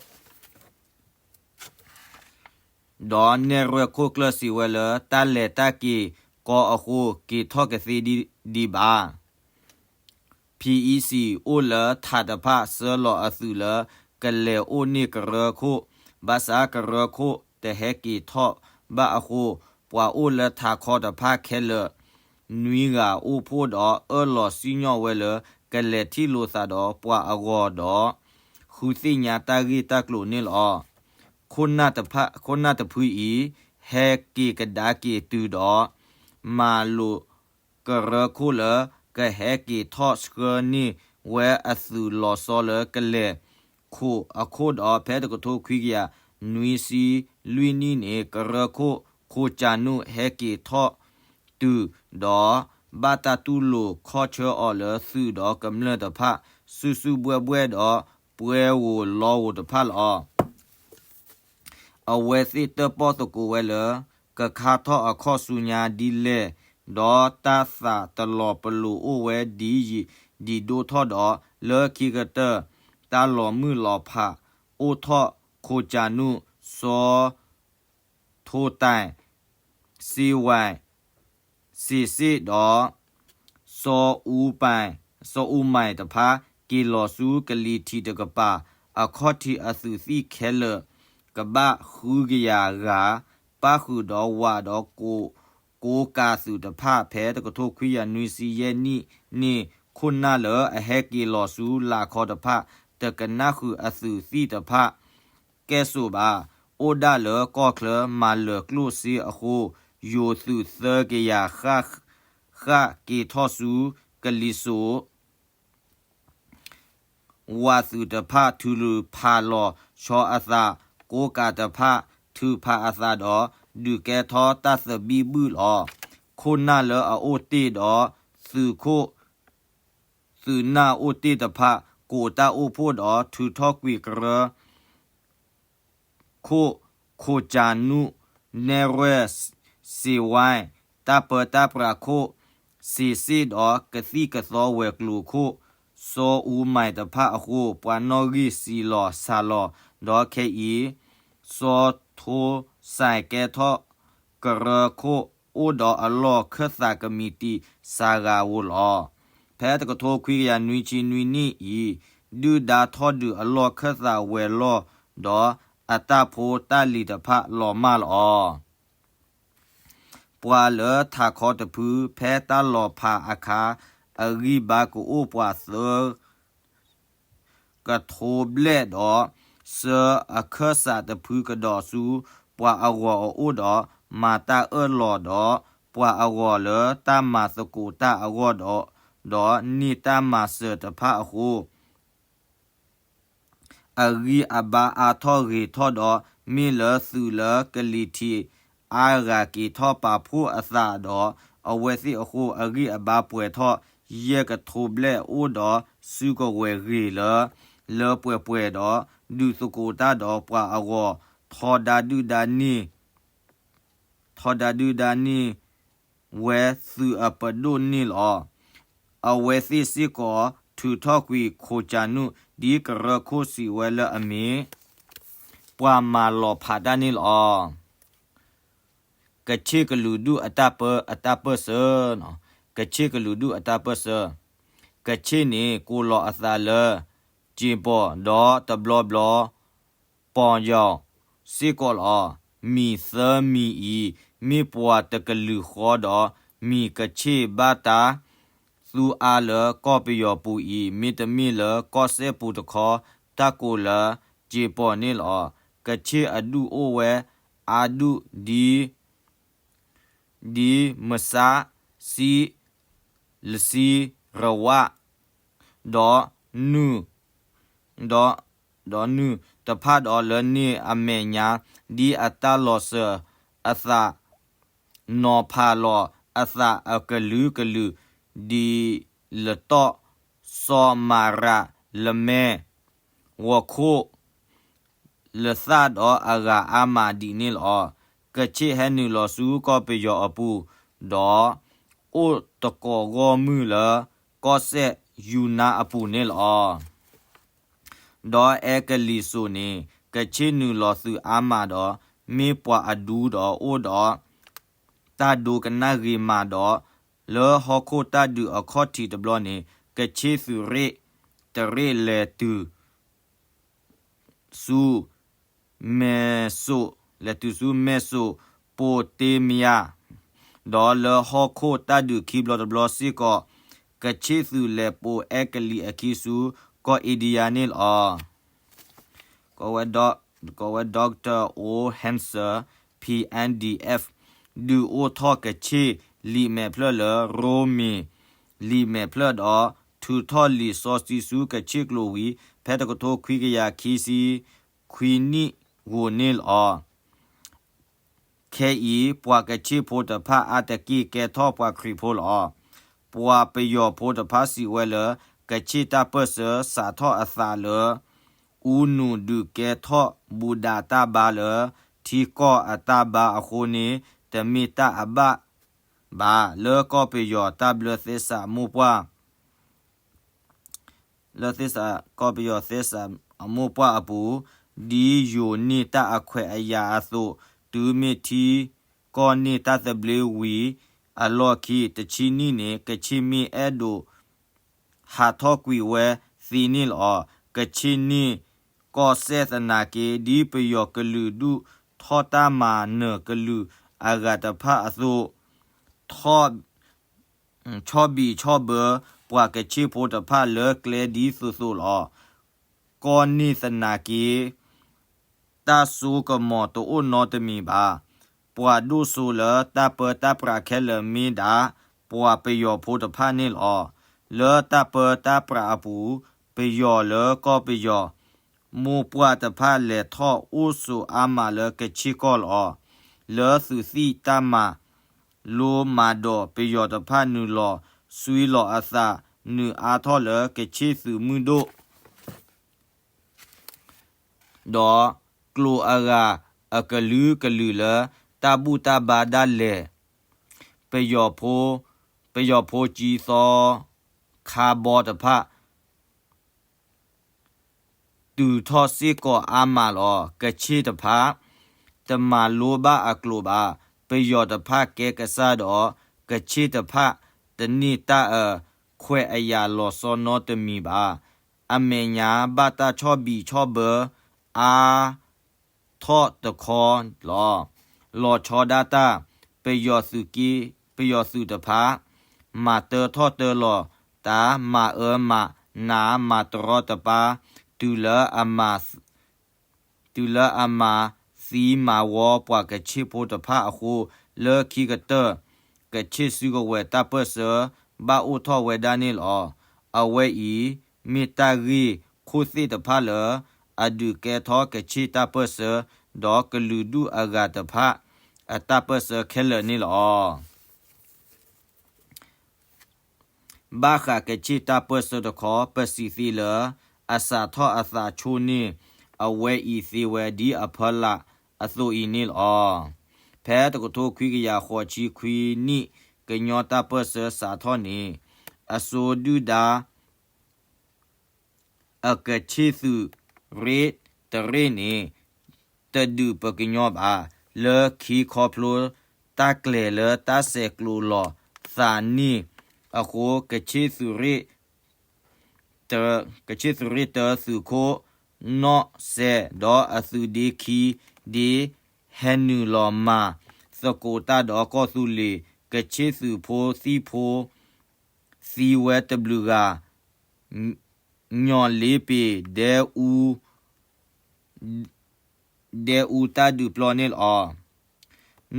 ဒီးနဲၣ်ရွဲၣ်ခိၣ်ကျၢၢ်စံးဝဲလၢ တၢ်လဲၤတၢ်က့ၤကီအဃိ က့ၤထီၣ်ကသ့ဒံးဘၣ်. P E C အိၣ်လၢထးတဖၣ်ဆှၢလီၤအသုးလၢ ကလဲၤအိၣ်န့ၢ်ကရၢခိၣ်, ဘၣ်ဆၣ်ကရၢခိၣ်တဟဲက့ၤထီၣ်ဘၣ်အဃိ ပှၤအိၣ်လၢထးခီတဖၣ်ခဲလၢာ် နွံဂၤအိၣ်ဖှိၣ်ဒီးအၢၣ်လီၤစံၣ်ညီၣ်ဝဲလၢ ကလဲၤထံၣ်လိာ်သးဒီးပှၤအဂီၢ်ဒီး ဃုသ့ၣ်ညါတၢ်ဂ့ၢ်တၢ်ကျိၤန့ၣ်လီၤ. ခိၣ်နၢ်တဖုအံၤ ဟဲက့ၤကဒါက့ၤတုၤဒီး မၤလိာ်ကရၢခိၣ်လၢ ကဟဲက့ၤထီၣ်ဆှၢန့ၢ်ဝဲအသုးလီၤဆီလၢကလဲၤ ခိၣ်အခိၣ်ဒီး ဖဲတကထိခွံကယၤနွံဆံလွံၢ်နံၣ်န့ၣ် ကရၢခိၣ်ခိၣ်ကၠၣ်နူၣ်ဟဲက့ၤထီၣ်တုၤဒီး ဘၣ်တၢ်တူၢ်လိာ်ခီၣ်ဆၢအီၤလၢသုးဒီးကမျၢၢ်တဖၣ် စုစုဘှဲၣ်ဘှဲၣ်ဒီး ပှဲၤဧိၤလီဧိၤတဖၣ်လီၤ. အဝဲသ့ၣ်တၢၣ်ပီၣ်သကိးဝဲလၢ ကခါထီၣ်အခီၣ်ဆူညါဒ်လဲၣ်, ဒီးတၢ်သးတလီၤပလိာ်အိၣ်ဝဲဒ်ယံာ်ဒ်ဒိၣ်ထီၣ်ဒီး လၢခံကတၢၢ် တၢ်လီၤမုၢ်လီၤဖးအိၣ်ထီၣ် ခိၣ်ကၠၣ်နူၣ် စီၤထိတၢၢ် စ့ဝဲၢ် စ့စ့ၣ်ဒီး စီၤအူပၢၢ် စီၤအူမၢၢ်တဖၣ် က့ၤလီၤဆူကလံၤထံးတကပၤ အခီၣ်ထံးအသုးသံၣ်ခဲလၢာ် ကဘၣ်ဃုကယၤဂၤ ပၣ်ဃုာ်ဒီးဝးဒီး ကိးကးသုးတဖၣ် ဖဲတကထိခွံကယၤနွံဆံယဲၢ်နံၣ်န့ၣ် ခိၣ်နၢ်လၢအဟဲက့ၤလီၤဆူလၢခီတဖၣ် တကနၣ်ဃုာ်အသုးသံၣ်တဖၣ် ကဲၣ်ဆိးဘၣ်. အိၣ်ဒၣ်လၢကီၢ်ချၢမၤလၢာ်ကျိၣ်စ့အဃိ ယိၤသုးသၢကယၤ ဃၣ်က့ၤထီၣ်ဆူကလံၤစိး ဝးသုးတဖၣ်ထုးဖးလီၤဆီအသး, ကိးကးတဖၣ်ထုးဖးအသးဒီး ဒုးကဲထီၣ်တၢ်သဘံၣ်ဘုၣ်လီၤ. ခိၣ်နၢ်လၢအအိၣ်တ့ၢ်ဒီး သုးခိၣ် သုးနၢ်အိၣ်တ့ၢ်တဖၣ် ကိးတၢ်အိၣ်ဖှိၣ်ဒီး ထုးထီၣ်ကွံာ်ကရၢ ခိၣ် ခိၣ်ကၠၣ်နူၣ် နဲၣ်ရွဲၣ် စ့ဝဲၢ် တၢ်ပၢတၢ်ပြးခိၣ် စ့စ့ၣ်ဒီး ကသံၣ်ကသီဝဲၤကျိၤခိၣ် စီၤအူမၢၢ်တဖၣ်အဃိ ပှၤနီၣ်ဂံၢ်စံးလီၤစှၤလီၤ ဒီးခဲအံၤ စီၤထိစဲးကဲထီၣ်ကရၢခိၣ် အိၣ်ဒီးအလီၢ်ခၢၣ်သးကမံးတံာ်စှၤဂၤဧိၤလီၤ. ဖဲတကထိခွံကယၤနွံဆံနွံနံၣ်အံၤ ဒုၣ်ဒါထီၣ်ဒုးအလီၢ်ခၢၣ်သးဝဲၤလီၢ်ဒီး အတၢ်ဖိတၢ်လံၤတဖၣ်လီၤမၢ်လီၤ. ပှၤလၢထးခီတဖု ဖဲတၢ်လီၤဖးအခါ အဂံၢ်ဘါကအိၣ်ပှၤသၢ ကထိဘျဲၣ်ဒီး ဆှၢအခၢၣ်စးတဖုကဒီးဆူ ပှၤအဂီၢ်အအိၣ်ဒီး မၤတၢ်အၢၣ်လီၤဒီး ပှၤအဂီၢ်လၢတၢ်မၤသကိးတၢ်အဂီၢ်ဒီး ဒီးန့ၢ်တၢ်မၤစၢၤတဖၣ်အဃိ အဂံၢ်အဘါအါထီၣ်ဂ့ၤထီၣ်ဒီး မ့ၢ်လၢသုးလၢကလံၤထံးအါဂၤက့ၤထီၣ်ပာ်ဖှိၣ်အသးဒီး အဝဲသ့ၣ်အဃိ အဂံၢ်အဘါပှဲၤထီၣ် ယဲၢ်ကထိဘျဲၣ်အိၣ်ဒီးစုကဝဲၤဂ့ၤလၢ လၢပှဲၤပှဲၤဒီး ဒုးသကိးတၢ်ဒီးပှၤအဂီၢ် ထီဒါဒုၣ်ဒါန့ၢ် ထီဒါဒုၣ်ဒါန့ၢ်ဝဲသုးအပဒိၣ်န့ၣ်လီၤ. အဝဲသ့ၣ်စ့ၢ်ကီးထုးထီၣ်ကွံာ်ခိၣ်ကၠၣ်နူၣ် ဒ်ကရၢခိၣ်စံးဝဲလၢအမ့ၢ် ပှၤမၤလီၤဖးတၢ်န့ၣ်လီၤ. ကဆ့ၣ်ကလုာ်ဒူၣ်အတၢ်ပၢ အတၢ်ပၢၢ်ဆၢ, ကဆ့ၣ်ကလုာ်ဒူၣ်အတၢ်ပၢၢ်ဆၢ, ကဆ့ၣ်န့ၣ် ကိးလီၤအသးလၢ ကၠ့ၣ်ပီၣ် ဒီးတဘျီဘျီ ပီၣ်ယီၣ် စ့ၢ်ကီးလီၤ. မံၤသၢမံၤအံၤ မ့ၢ်ပှၤတကလုာ်ဃီဒီး မံၤကဆ့ၣ်ဘၣ်တၢ်သူအါလၢကီၢ်ပယီၤပူၤအံၤ မ့တမ့ၢ်လၢကီၢ်စဲၣ်ပူၤတခီ တၢ်ကိးလၢ ကၠ့ၣ်ပီၣ်န့ၣ်လီၤ. ကဆ့ၣ်အဒူၣ်အိၣ်ဝဲအါဒူၣ်ဒ် ဒ်မစါ, စံ, လစံ, ရဝၣ်, ဒီးနုၢ်, ဒီး, ဒီးနုၢ်တဖၣ်ဒီးလၢန့ၣ်အမဲာ်ညါ ဒ်အတၢ်လီၤစၢၤအသး နီၤဖးလီၤအသးအကလုာ်ကလုာ် ဒ်လတီၣ်, စီၤမၤရး, လမဲၢ်, ဝီၤခိၣ် လၢသၣ်ဒီးအဂၤအါမးဒ်န့ၣ်လီၤ. ကဆ့ၣ်ဟဲနုာ်လီၤဆူကီၢ်ပယီၤအပူၤ ဒီးအိၣ်တကိးဂီၢ်မုၢ်လၢကီၢ်စဲၣ်ယူနါအပူၤန့ၣ်လီၤ. ဒီးအဲကလံးစိးန့ၣ် ကဆ့ၣ်နုာ်လီၤသုးအါမးဒီး မ့ၢ်ပှၤအဒူဒီးအိၣ်ဒီး တၢ်ဒိကနၣ်ဂ့ၤမးဒီး လၢဟီၣ်ခိၣ်တၢ်ဒုးအခီၣ်ထံးတဘျီန့ၣ် ကဆ့ၣ်သုးရ့ၣ်တရ့ၣ်လဲၤတုၤ ဆူ မဲၢ်စိး, လဲၤတုၤဆူမဲၢ်စိး ပိးတ့မယၤ, ဒီးလၢဟီၣ်ခိၣ်တၢ်ဒုးခံဘျီတဘျီစ့ၢ်ကီး ကဆ့ၣ်သုးလဲၤပိးအဲကလံးအခံဆူ ကီၢ်အ့ဒံယါန့ၣ်လီၤ. ကိးဝဲ Doctor O Hanson, PNDF ဒုးအိၣ်ထီၣ်ကဆ့ၣ်လံာ်မဲာ်ဖျၢၣ်လၢရိမ့ၤလံာ်မဲာ်ဖျၢၣ်ဒီး ထုးထီၣ်လံာ်စီဆှံဆူကဆ့ၣ်ကျိၤဝံၤ ဖဲတကထိခွံကယၤခံဆံခွံနံၣ်ဂီၤန့ၣ်လီၤ. ခဲအံၤ ပှၤကချ့ၣ်ဖိတဖၣ်အါတက့ၢ်ကဲထီၣ်ပှၤခရံာ်ဖိလီၤ. ပှၤပယီၤဖိတဖၣ်စံးဝဲလၢ ကချ့ၣ်တၢ်ပၢၢ်ဆၢစးထီၣ်အသးလၢ အူနူးဒုးကဲထီၣ်ဘူဒးတၢ်ဘါလၢ ထံကီၢ်အတၢ်ဘါအဃိန့ၣ် တမ့ၢ်တၢ်အဘၣ်ဘၣ်. လၢကီၢ်ပယီၤတၢ်ဘျၢသဲစးမိၢ်ပှၢ် လၢသ့ၣ်စးကီၢ်ပယီၤသဲစးအမိၢ်ပှၢ်အပူၤ, ဒ်ယိၤန့ၢ်တၢ်အခွဲးအယာ်အသိး, တုၤမ့ၢ်ထံကီၢ်န့ၢ်တၢ်သဘျ့ဝံၤအလီၢ်ခံ တဆံနံၣ်န့ၣ် ကချ့ၣ်မ့ၢ်အဲၣ်ဒိးဟးထီၣ်ကွံာ်ဝဲသ့န့ၣ်လီၤ. ကချ့ၣ်န့ၢ်ကီၢ်စဲၣ်သနာ်က့ ဒ်ပယီၤကလုာ်ဒူၣ်ထီၣ်တၢ်မၤနၢၤကလုာ်အဂၤတဖၣ်အသိး ဆီၣ်ဘံၣ်ဆီၣ်ဘၢပှၤကချ့ၣ်ဖိတဖၣ်လၢကျဲဒ်သိးသိးလီၤ. ကီၢ်န့ၣ်သနာ်က့ တၢ်စိကမီၤတအိၣ်နီတမံၤဘၣ်. ပှၤဒိၣ်စိလၢတၢ်ပၢတၢ်ပြးခဲလၢာ်မ့ၢ်ဒၣ် ပှၤပယီၤဖိတဖၣ်န့ၣ်လီၤ. လၢတၢ်ပၢတၢ်ပြးအပူၤ ပယီၤလၢကီၢ်ပယီၤ မိၢ်ပှၢ်တဖၣ်လဲၤထီၣ်အိၣ်ဆိးအါမးလၢကချ့ၣ်ကီၢ်လီၤ. လၢသုးသံၣ်တၢ်မၤလိမၤဒိး ပယီၤတဖၣ်နုာ်လီၤဆွံလီၤအသး နုာ်အါထီၣ်လၢကချ့ၣ်သုးမုၢ်ဒိၣ် ဒီးကျိၤအဂၤအကလုာ်ကလုာ်လၢ တၢ်ဘူၣ်တၢ်ဘါဒၣ်လဲာ် ပယီၤဖိ, ပယီၤဖိကၠံသီခါဘီတဖၣ် တုၤထီၣ်စ့ၢ်ကီးအါမးလီၤ. ကချ့ၣ်တဖၣ် တမၤလိဘၣ်အကျိၤဘၣ်. ပယီၤတဖၣ်ကဲကစၢ်ဒီး ကချ့ၣ်တဖၣ်တန့ၢ်တၢ်အခွဲးအယာ်လီၤဆီနီတမံၤဘၣ်. အမဲာ်ညါဘၣ်တၢ်ဆီၣ်ဘံၣ်ဆီၣ်ဘၢအါ ထီၣ်တခီလီၤ. လီၤဆီဒၣ်တၢ် ပယီၤသုးက့, ပယီၤသုးတဖၣ် မၤတၢထီၣ်တၢလီၤတၢ် မၤအၢမၤနး မၤတရီတပါ တုၤလၢအမၤ တုၤလၢအမၤသံမၤဝီပှၤကချ့ၣ်ဖိတဖၣ်အဃိ လၢခံကတၢၢ် ကချ့ၣ်စုကဝဲၤတၢ်ပၢၢ်ဆၢ ဘၣ်အိၣ်ထီၣ်ဝဲဒၣ်န့ၣ်လီၤ. အဝဲအံၤ မ့ၢ်တၢ်ဂ့ၢ်ခိၣ်သ့ၣ်တဖၣ်လၢ အဒုးကဲထီၣ်ကချ့ၣ်တၢ်ပၢၢ်ဆၢ ဒီးကလုာ်ဒူၣ်အဂၤတဖၣ် အတၢ်ပၢၢ်ဆၢခဲလၢာ်န့ၣ်လီၤ. ဘၣ်ဃးကချ့ၣ်တၢ်ပၢၢ်ဆၢတခီ ပစံးသ့လၢ အစးထီၣ်အသးဆိန့ၣ် အဝဲအံၤသ့ဝဲဒ်အဖီလာ်အသိးအံၤန့ၣ်လီၤ. ဖဲတကထိခွံကယၤဃိးဆံခွံနံၣ် ကညီတၢ်ပၢၢ်ဆၢစးထီၣ်န့ၣ် အစိဒုၣ်ဒါ အကချ့ၣ်သုးရ့ၣ်တရ့ၣ်န့ၣ် တဒုးပကညီဘၣ်. လၢခံခီဖျိတၢ်ကျဲၤလၢတၢ်ဆဲးကျိးလီၤသးန့ၣ်အဃိ ကချ့ၣ်သုးရ့ၣ် ကချ့ၣ်သုးရ့ၣ်တၢသုးခိၣ် နီၢ်စဲး ဒီးအသုးဒ့ခံဒ့ ဟဲနုာ်လီၤမၤသကိးတၢ်ဒီးကီၢ်သူလ့ၤ ကချ့ၣ်သုးဖိသံၣ်ဖိ သံဝဲတဘျုးဂၤ ညီၣ်လ့ပ့ၤ ဒဲအူတၢ်ဒုးပျီန့ၣ်လီၤ.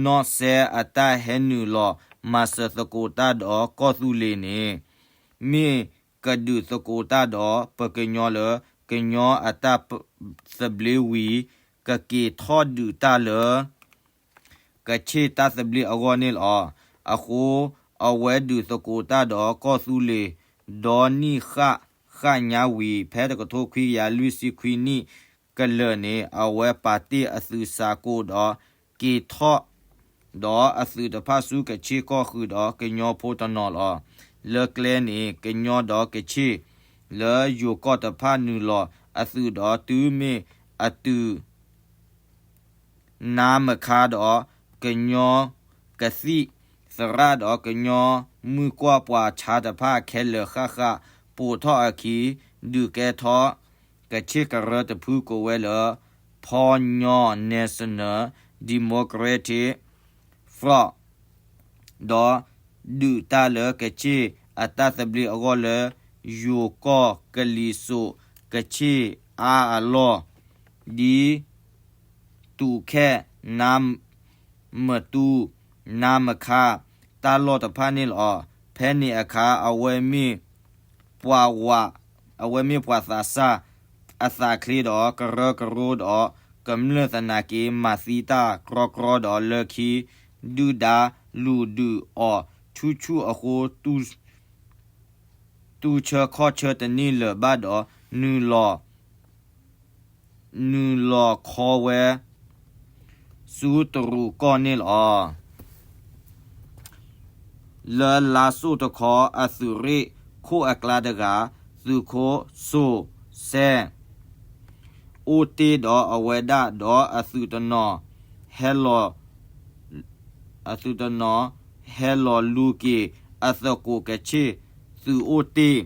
နီၢ်စဲးအတၢ်ဟဲနုာ်လီၤမၤစၢၤသကိးတၢ်ဒီးကီၢ်သူလ့ၤန့ၣ် မ့ၢ်ကဒုးသကိးတၢ်ဒီးပကညီလၢ ကညီအတၢ်သဘျ့ဝံၤ ကက့ၤထီၣ်ဒုးတၢ်လၢ ကချ့ၣ်တၢ်သဘျ့အဂီၢ်န့ၣ်လီၤ. အဃိ အဝဲဒုးသကိးတၢ်ဒီးကီၢ်သူလ့ၤ ဒီနံၣ်ဃၣ်ဃၣ်ညါဝံၤ ဖဲတကထိခွံကယၤလွံၢ်ဆံခွံနံၣ်ကလၢာ်န့ၣ် အဝဲပာ်တ့ၢ်အသုးစးကိးဒီး က့ၤထီၣ် ဒီးအသုးတဖၣ်ဆူကချ့ၣ်ကီၢ်ဃုာ်ဒီးကညီဖိတနီၤလီၤ. လၢကျဲန့ၣ် ကညီဒီးကချ့ၣ် လၢယိၤကီၢ်တဖၣ်နုာ်လီၤအသုးဒီးတုၤမ့ၢ်အတုၤ နါမခါဒီး ကညီကသံၣ်သရၣ်ဒီးကညီမုၢ်ကွၢ်ပှၤဆါတဖၣ်ခဲလၢာ်ဃၣ်ဃၣ် ပိာ်ထီၣ်အခံ ဒုးကဲထီၣ်ကချ့ၣ်ကရၢတဖုကိးဝဲလၢ ဖီညီ National Democratic Front ဒီးဒုးတၢ်လၢကချ့ၣ်အတၢ်သဘျ့အဂီၢ်လၢ ယိၤကီၢ်ကလံၤစိး ကချ့ၣ်အါအလီၢ် ဒ် တူးခဲၣ် နါမတူၢ် နါမခါ တၢ်လီၢ်တဖၣ်န့ၣ်လီၤ. ဖဲန့ၣ်အခါ အဝဲမ့ၢ်ပှၤဝး အဝဲမ့ၢ်ပှၤသးစၢ် အသးချ့ဒီးကရၢကရိဒီးကမျၢၢ်သနာ်က့ မၤသံတၢ်ကြီကြီဒီးလၢခံ ဒုၣ်ဒါလူၤဒုးအီၤဆူၣ်ဆူၣ်အဃိ တူၢ်ဆၢခီၣ်ဆၢတန့ၢ်လၢၤဘၣ်ဒီး နုာ်လီၤ နုာ်လီၤခီဝဲ ဆူတရူးကီၢ်န့ၣ်လီၤ. လၢလါစိၣ်တခီ အသုးရ့ၣ်ခိၣ်အကျါတဂၤ သုးခိၣ်စိၣ်စဲၣ် အိၣ်တ့ၢ်ဒီးအဝဲဒၣ်ဒီးအသုးတနီၤ ဟဲလီၤ အသုးတနီၤ ဟဲလီၤလူၤက့ၤ အသကိးကဆ့ၣ်သုးအိၣ်တ့ၢ်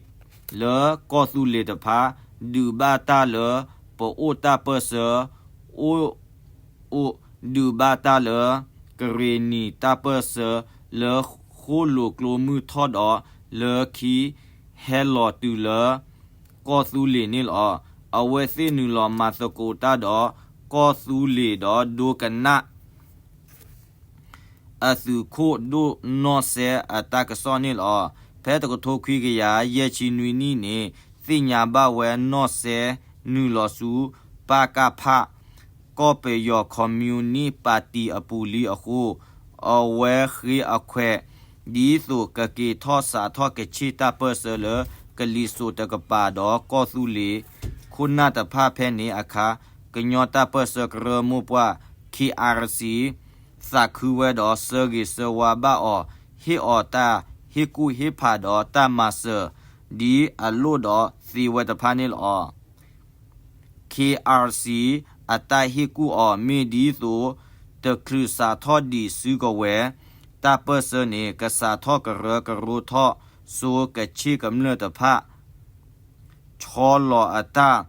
လၢကီၢ်သူလ့ၤတဖၣ် ဒုးဘၣ်တၢ်လၢပအိၣ်တၢ်ပၢၢ်ဆၢ အိၣ် ဒုးဘၣ်တၢ်လၢ ကရ့ၣ်နံၤတၢ်ပၢၢ်ဆၢ လၢဃိၣ်လိာ်ကျိမုၢ်ထီၣ်ဒီး လၢခံဟဲလီၤတုၤလၢ ကီၢ်သူလ့ၤန့ၣ်လီၤ. အဝဲသ့ၣ်နုာ်လီၤမၤသကိးတၢ်ဒီး ကီၢ်သူလ့ၤဒီးဒိကနၣ် အသုးခိၣ်ဒိၣ်နီၢ်စဲအတၢ်ကစီၣ်န့ၣ်လီၤ. ဖဲတကထိခွံကယၤယဲၢ်ဆံနွံနံၣ်န့ၣ် သ့ၣ်ညါဘၣ်ဝဲနီၢ်စဲနုာ်လီၤဆူ ပကဖ ကီၢ်ပယီၤခီၣ်မံၣ်အူနံၣ်ပၣ်တံၣ်အပူၤလံအဃိ အဝဲဃ့အခွဲး ဒ်သိးကက့ၤထီၣ်စးထီၣ်ကဆ့ၣ်တၢ်ပၢၢ်ဆၢလၢ ကလံၤစိးတကပၤဒီးကီၢ်သူလ့ၤ ခိၣ်နၢ်တဖၣ်ဖဲန့ၣ်အခါ ကညီတၢ်ပၢၢ်ဆၢကရၢမိၢ်ပှၢ် ခ့ၣ်အါရစံ သးခုဝဲဒီးဆၢဂ့ၤဆၢဝါဘၣ်အီၤ ဟ့ၣ်အီၤတၢ်ဟ့ၣ်ကူၣ်ဟ့ၣ်ဖးဒီးတၢ်မၤစၢၤ ဒ်အလိၣ်ဒီးသ့ဝဲတဖၣ်န့ၣ်လီၤ. ခ့ၣ်အါရစံ အတၢ်ဟ့ၣ်ကူၣ်အီၤမ့ၢ်ဒ်သိး တချုးစးထီၣ်ဒံးစုကဝဲၤ တၢ်ပၢၢ်ဆၢန့ၣ် ကစးထီၣ်ကရၢကရိထီၣ်စိကဆ့ၣ်ကမျၢၢ်တဖၣ် ဆီလီၤအတၢ်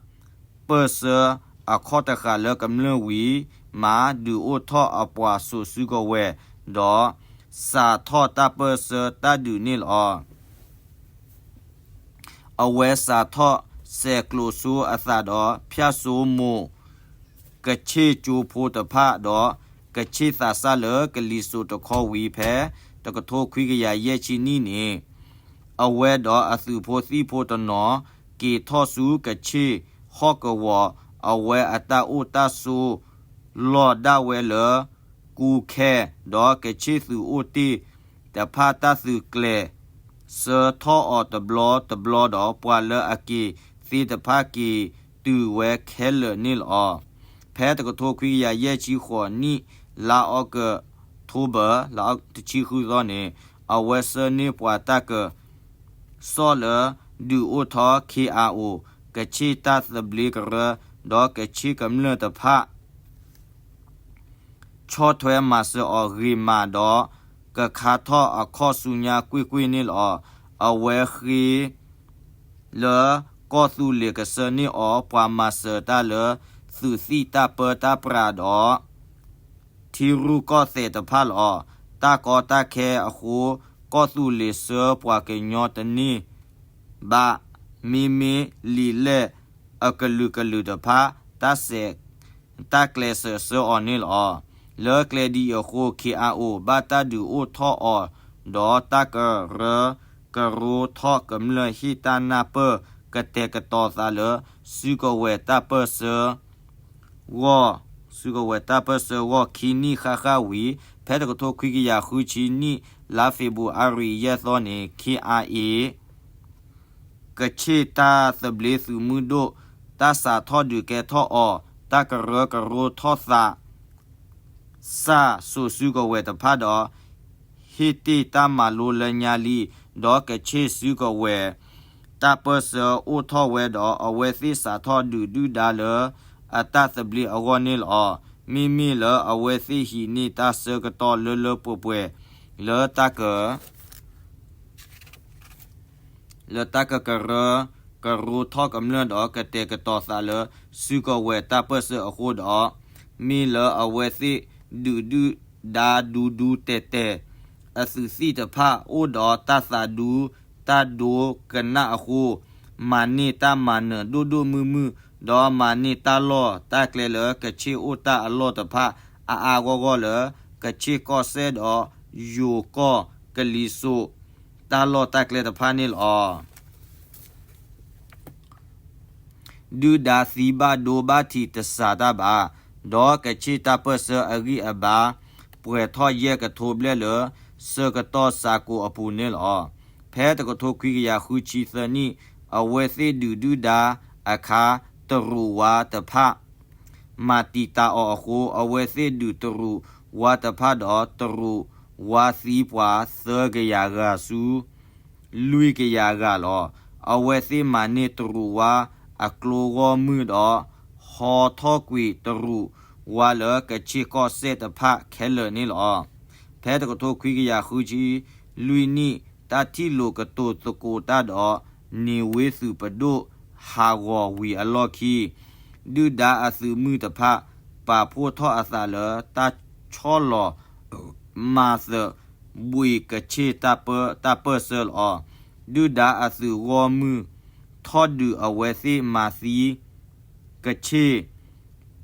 ပၢၢ်ဆၢအခီၣ်တဃာ်လၢကမျၢၢ်ဝံၤမး ဒုးအိၣ်ထီၣ်အပှၤစိာ်စုကဝဲၤ ဒီးစးထီၣ်တၢ်ပၢၢ်ဆၢတၢ်ဒုးန့ၣ်လီၤ. အဝဲစးထီၣ်ဆဲးကျိးဆိအသးဒီး ဖၠၣ်စိမိၤ ကဆ့ၣ်ကၠိဖိတဖၣ်ဒီး ကဆ့ၣ်သးစၢ်လၢကလံၤစိးတခီဝံၤဖဲ တကထိခွံကယၤယဲၢ်ဆံနံၣ်န့ၣ် အဝဲဒီးအသုးဖိသံၣ်ဖိတနီၤ က့ၤထီၣ်ဆူကဆ့ၣ်ဟီၣ်ကဝီၤ အဝဲအတၢ်အိၣ်တၢ်ဆိး လီၤဒၣ်ဝဲလၢ ကူခဲ ဒီးကဆ့ၣ်သုးအိၣ်တ့ၢ်တဖၣ်တၢ်သုးကျဲၤ ဆှၢထီၣ်အီၤတဘျီတဘျီဒီး ပှၤလၢအက့ၤသ့တဖၣ်က့ၤတုၤဝဲခဲလၢာ်န့ၣ်လီၤ. ဖဲတကထိခွံကယၤယဲၢ်ဆံဃိးနံၣ် လါအီးကထိဘၢၣ် လါအီးတဆံဃုသီန့ၣ် အဝဲဆှၢန့ၢ်ပှၤတၢ်ကစီၣ်လၢ ဒုးအိၣ်ထီၣ် ခ့ၣ်အါအိၣ် ကဆ့ၣ်တၢ်သဘျ့ကရၢ ဒီးကဆ့ၣ်ကမျၢၢ်တဖၣ် ဆီၣ်ထွဲမၤစၢၤအီၤဂ့ၤမးဒီး ကခါထီၣ်အခီၣ်ဆူညါကွ့ၢ်ကွ့ၢ်န့ၣ်လီၤ. အဝဲဃ့လၢကီၢ်သူလ့ၤကဆှၢန့ၢ်အီၤ ပှၤမၤစၢၤတၢ်လၢ သုးသံၣ်တၢ်ပၢတၢ်ပြးဒီး ထံရူၢ်ကီၢ်သဲးတဖၣ်လီၤ. တၢ်ကီတၢ်ခဲအဃိ ကီၢ်သူလ့ၤဆှၢပှၤကညီတန့ၢ်ဘၣ်. မ့မ့ၢ်လံာ်လဲၢ်အကလုာ်ကလုာ်တဖၣ် တၢ်စဲး တၢ်ကျဲးစၢးဆှၢအီၤန့ၣ်လီၤ. လၢကျဲဒ်အံၤအဃိ ခ့ၣ်အါအိၣ် ဘၣ်တၢ်ဒုးအိၣ်ထီၣ်အီၤ ဒီးတၢ်ကရၢကရိထီၣ်ကမျၢၢ်ဟ့ၣ်တၢ်နၢ်ပၢၢ်ကတဲာ်ကတီၤသးလၢ စုကဝဲၤတၢ်ပၢၢ်ဆၢ ဂီၢ် စုကဝဲၤတၢ်ပၢၢ်ဆၢဂီၢ်ခံနံၣ်ဃၣ်ဃၣ်ဝံၤ ဖဲတကထိခွံကယၤဃုဆံနံၣ် လါဖ့ၤဘြူၤအါရံၤယဲၢ်သီန့ၣ် ခ့ၣ်အါအ့ ကဆ့ၣ်တၢ်သဘျ့သုးမုၢ်ဒိၣ် တၢ်စးထီၣ်ဒုးကဲထီၣ်အီၤ တၢ်ကရၢကရိထီၣ်သး စၢ်စိာ်စုကဝဲၤတဖၣ်ဒီး ဟ့ၣ်တ့ၢ်တၢ်မၤလိလၢညါလံ, ဒီးကဆ့ၣ်စုကဝဲၤ တၢ်ပၢၢ်ဆၢအိၣ်ထီၣ်ဝဲဒီး အဝဲသ့ၣ်စးထီၣ်ဒုးဒုၣ်ဒါလၢ အတၢ်သဘျ့အဂီၢ်န့ၣ်လီၤ. မ့မ့ၢ်လၢအဝဲသ့ၣ်ဟံးန့ၢ်တၢ်ဆၢကတီၢ်လၢလၢပှဲၤပှဲၤ လၢတၢ်က လၢတၢ်ကကရၢကရိထီၣ်ကမျၢၢ်ဒီး ကတဲာ်ကတီၤသးလၢ စုကဝဲၤတၢ်ပၢၢ်ဆၢအဃိဒီး, မ့ၢ်လၢအဝဲသ့ၣ်ဒုးဒုၣ်ဒါဒူဒူတဲာ်တဲာ်, အသုးသံၣ်တဖၣ်အိၣ်ဒီးတၢ်သးဒူတၢ်ဒိကနၣ်အဃိ, မၤန့ၢ်တၢ်မၤနၢၤဒိၣ်ဒိၣ်မုၢ်မုၢ်, ဒီးမၤန့ၢ်တၢ်လီၢ်တၢ်ကျဲလၢ ကဆ့ၣ်အိၣ်တၢ်အလီၢ်တဖၣ် အါအါဂီၢ်ဂီၢ်လၢ ကဆ့ၣ်ကီၢ်စဲၣ်ဒီး ယိၤကီၢ်ကလံၤစိး တၢ်လီၢ်တၢ်ကျဲတဖၣ်န့ၣ်လီၤ. ဒုၣ်ဒါသံဘၣ်ဒိဘၣ်ထံးတစးတၢ်ဘၣ်, ဒီးကချ့ၣ်တၢ်ပၢၢ်ဆၢအဂံၢ်အဘါ ပှဲၤထီၣ်ယဲၢ်ကထိဘျဲၣ်လၢ ဆၢကတီၢ်စှၤကိးအပူၤန့ၣ်လီၤ. ဖဲတကထိခွံကယၤဃုဆံသၢနံၣ် အဝဲသ့ၣ်ဒုးဒုၣ်ဒါအခါ တရူးဝါတဖၣ် မၤတံာ်တာ်အီၤအဃိ အဝဲသ့ၣ်ဒုးတရူးဝါတဖၣ်ဒီး တရူးဝါသံပှၤသၢကယၤဂၤဆူ လွံၢ်ကယၤဂၤလီၤ. အဝဲသ့ၣ်မၤန့ၢ်တရူးဝါအကျိဂီၢ်မုၢ်ဒီး ဟီထီၣ်ကွံာ်တရူးဝါလၢကချ့ၣ်ကီၢ်စဲၣ်တဖၣ်ခဲလၢာ်န့ၣ်လီၤ. ဖဲတကထိခွံကယၤဃုဆံလွံၢ်နံၣ် တၢ်ထံၣ်လိာ်ကတိၤသကိးတၢ်ဒီး န့ၢ်ဝ့သုးပဒိၣ်ဟးဂီၤဝံၤအလီၢ်ခံ ဒုၣ်ဒါအသုးမုၢ်တဖၣ် ပာ်ဖှိၣ်ထီၣ်အသးလၢတၢ်ဆီၣ်လီၤ မၤသးဘှံးကချ့ၣ်တၢ်ပၢၢ်ဆၢလီၤ. ဒုၣ်ဒါအသုးဂီၢ်မုၢ် ထီၣ်ဒုးအဝဲသ့ၣ်မၤသံ ကချ့ၣ်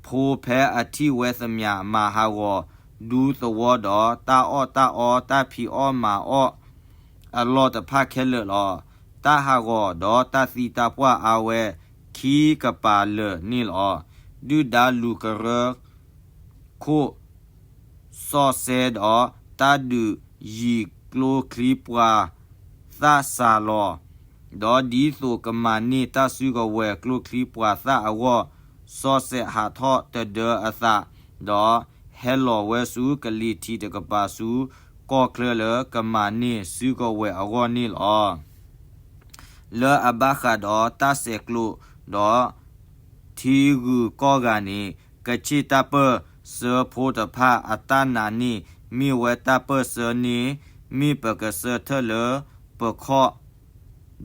ဖိ ဖဲအထံၣ်ဝဲသမျးမၤဟးဂီၤဒူသဝီဒီး တၢ်အီၣ်တၢ်အီ တၢ်ဖံးအီၣ်မၤအီၣ်အလီၢ်တဖၣ်ခဲလၢာ်လီၤ. တၢ်ဟးဂီၤဒီးတၢ်သံတၢ်ပှၢ်အါဝဲခံကပၤလၢာ်န့ၣ်လီၤ. ဒုၣ်ဒါလူၤကရၢခိၣ် စီၣ်စဲဒီး တၢ်ဒုးယံၤကျိချံပှၤသၣ်စၢ်လီၤ. ဒီးဒ်သိးကမၤန့ၢ်တၢ်စုကဝဲၤကျိချံပှၤသၣ်အဂီၢ် စီၣ်စဲဟးထီၣ်တဒၢအသး ဒီးဟဲလီၤဝဲဆူကလံၤထံးတကပၤဆူ ကီၢ်ချၢလၢကမၤန့ၢ်စုကဝဲၤအဂီၢ်န့ၣ်လီၤ. လၢအဘၣ်ဃးဒီးတၢ်ဆဲးကျိးဒီး ထံဂုၤကီၢ်ဂၤန့ၣ် ကချ့ၣ်တၢ်ပၢၢ်ဆၢဖိတဖၣ်အတၢ်နာ်န့ၣ် မ့ၢ်ဝဲတၢ်ပၢၢ်ဆၢန့ၣ် မ့ၢ်ပကဆၢထၢၣ်လၢပခီၣ်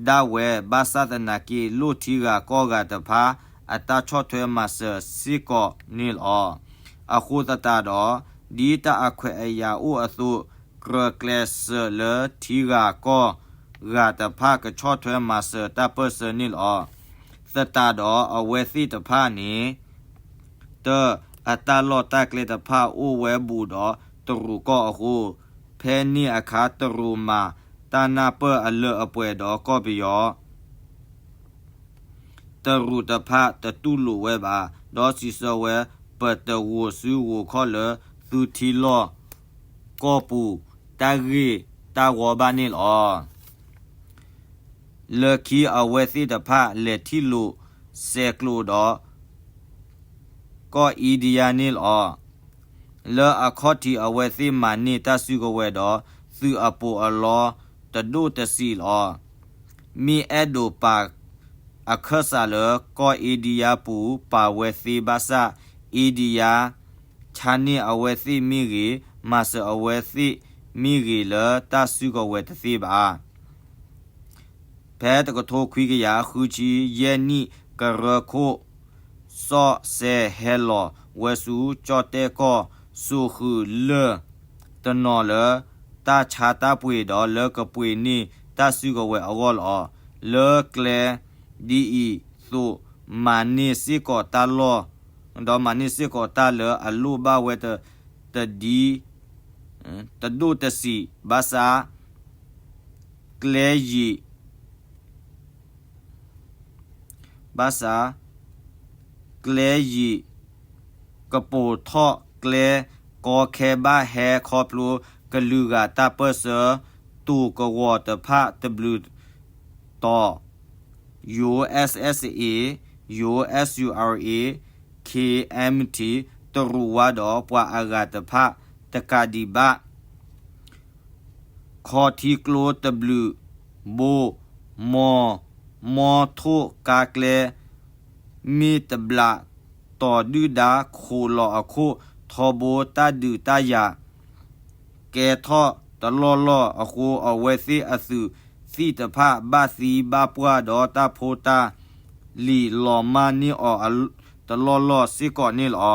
ဒၣ်ဝဲ ဘၣ်ဆၣ်သနာ်က့ လိၣ်ထံဂၤကီၢ်ဂၤတဖၣ် အတၢ်ဆီၣ်ထွဲမၤစၢၤစ့ၢ်ကီးန့ၣ်လီၤ. အဃိသတးဒီး ဒ်တၢ်အခွဲးအယာ်အိၣ်အသိး ကြၢးကျဲးစၢးလၢထံဂၤကီၢ်ဂၤတဖၣ် ကဆီၣ်ထွဲမၤစၢၤတၢ်ပၢၢ်ဆၢန့ၣ်လီၤ. သတးဒီးအဝဲသ့ၣ်တဖᣣ်န့ၣ် တၢ် အတၢ်လီၢ်တၢ်ကျဲတဖၣ်အိၣ်ဝဲဘူးဒီးတရူးကီၢ်အဃိ, ဖဲန့ၣ်အခါတရူးမၤတၢ်နၢ်ပၢၢ်အလၢအပှဲၤဒီးကီၢ်ပယီၤ တရူးတဖၣ်တတူၢ်လိာ်ဝဲဘၣ်, ဒီးစံးဆၢဝဲ ပတဂိၤစုဂိၤခီၣ်လၢသုထံလီၢ်ကီၢ်ပူၤတၢ်ဂ့ၢ်တၢ်ဝီဘၣ်န့ၣ်လီၤ. လၢခံအဝဲသ့ၣ်တဖၣ်လဲၤထံၣ်လိာ်ဆဲးကျိးဒီး ကီၢ်အံဒံယါန့ၣ်လီၤ. လၢအခီၣ်ထံးအဝဲသ့ၣ်မၤန့ၢ်တၢ်စုကဝဲၤဒီး သုးအပူၤအလီတဒိၣ်တဆံးလီၤ. မ့ၢ်အဲၣ်ဒိးပာ်အခၢၣ်စးလၢကီၢ်အံဒံယါပူၤပာ်ဝဲသ့ဘၣ်ဆၣ် အံဒံယါ ဆါန့ၢ်အဝဲသ့ၣ်မ့ၢ်ဂ့ၤ, မၤစၢၤအဝဲသ့ၣ်မ့ၢ်ဂ့ၤလၢတၢ်စုကဝဲၤတသ့ဘၣ်. ဖဲတကထိခွံကယၤဃုဆံယဲၢ်နံၣ် ကရၢခိၣ် စီၣ်စဲဟဲလီၤဝဲဆူ ကၠီၣ်တဲၣ်ကီၢ် စိာ်ဃုာ်လၢၢ်တနီၤလၢ တၢ်ဆါတၢ်ပှ့ၤဒီးလၢကပှ့ၤန့ၢ်တၢ်စုကဝဲၤအဂီၢ်လီၤ. လၢကျဲဒ်အံၤသိး မၤန့ၢ်စ့ၢ်ကီးတၢ်လီၢ် ဒီးမၤန့ၢ်စ့ၢ်ကီးတၢ်လၢအလိၣ်ဘၣ်ဝဲတဒ် တဒိၣ်တဆံး ဘၣ်ဆၣ် ကျဲယံၤ ဘၣ်ဆၣ် ကျဲယံၤ ကပိာ်ထီၣ်ကျဲ ကီခဲဘၣ်ဟဲခီဖျိကလုာ်ဂၤတၢ်ပၢၢ်ဆၢ တိာ်ကဝီၤတဖၣ်တဘျုးတီၤ USSA, USURA, KMT တရူးဝါဒီးပှၤအဂၤတဖၣ်တကးဒံးဘၣ် ခီထံကျိတဘျုးဘိ မီၢ် မီၢ်ထိၣ်ကါကျဲ မ့ၢ်တဘျးတီၤဒုၣ်ဒါ ခိးလီၤအခိၣ်ထီဘိတၢ်ဒုးတၢ်ယၤ ကဲထီၣ်တလီၢ်လီၢ်အဃိ အဝဲသ့ၣ်အသုးသံၣ်တဖၣ် ဘၣ်သံဘၣ်ပှၢ်ဒီးတၢ်ဖိတၢ်လံၤလီၤမၢ်န့ၢ်အီၤတလီၢ်လီၢ်စ့ၢ်ကီးန့ၣ်လီၤ.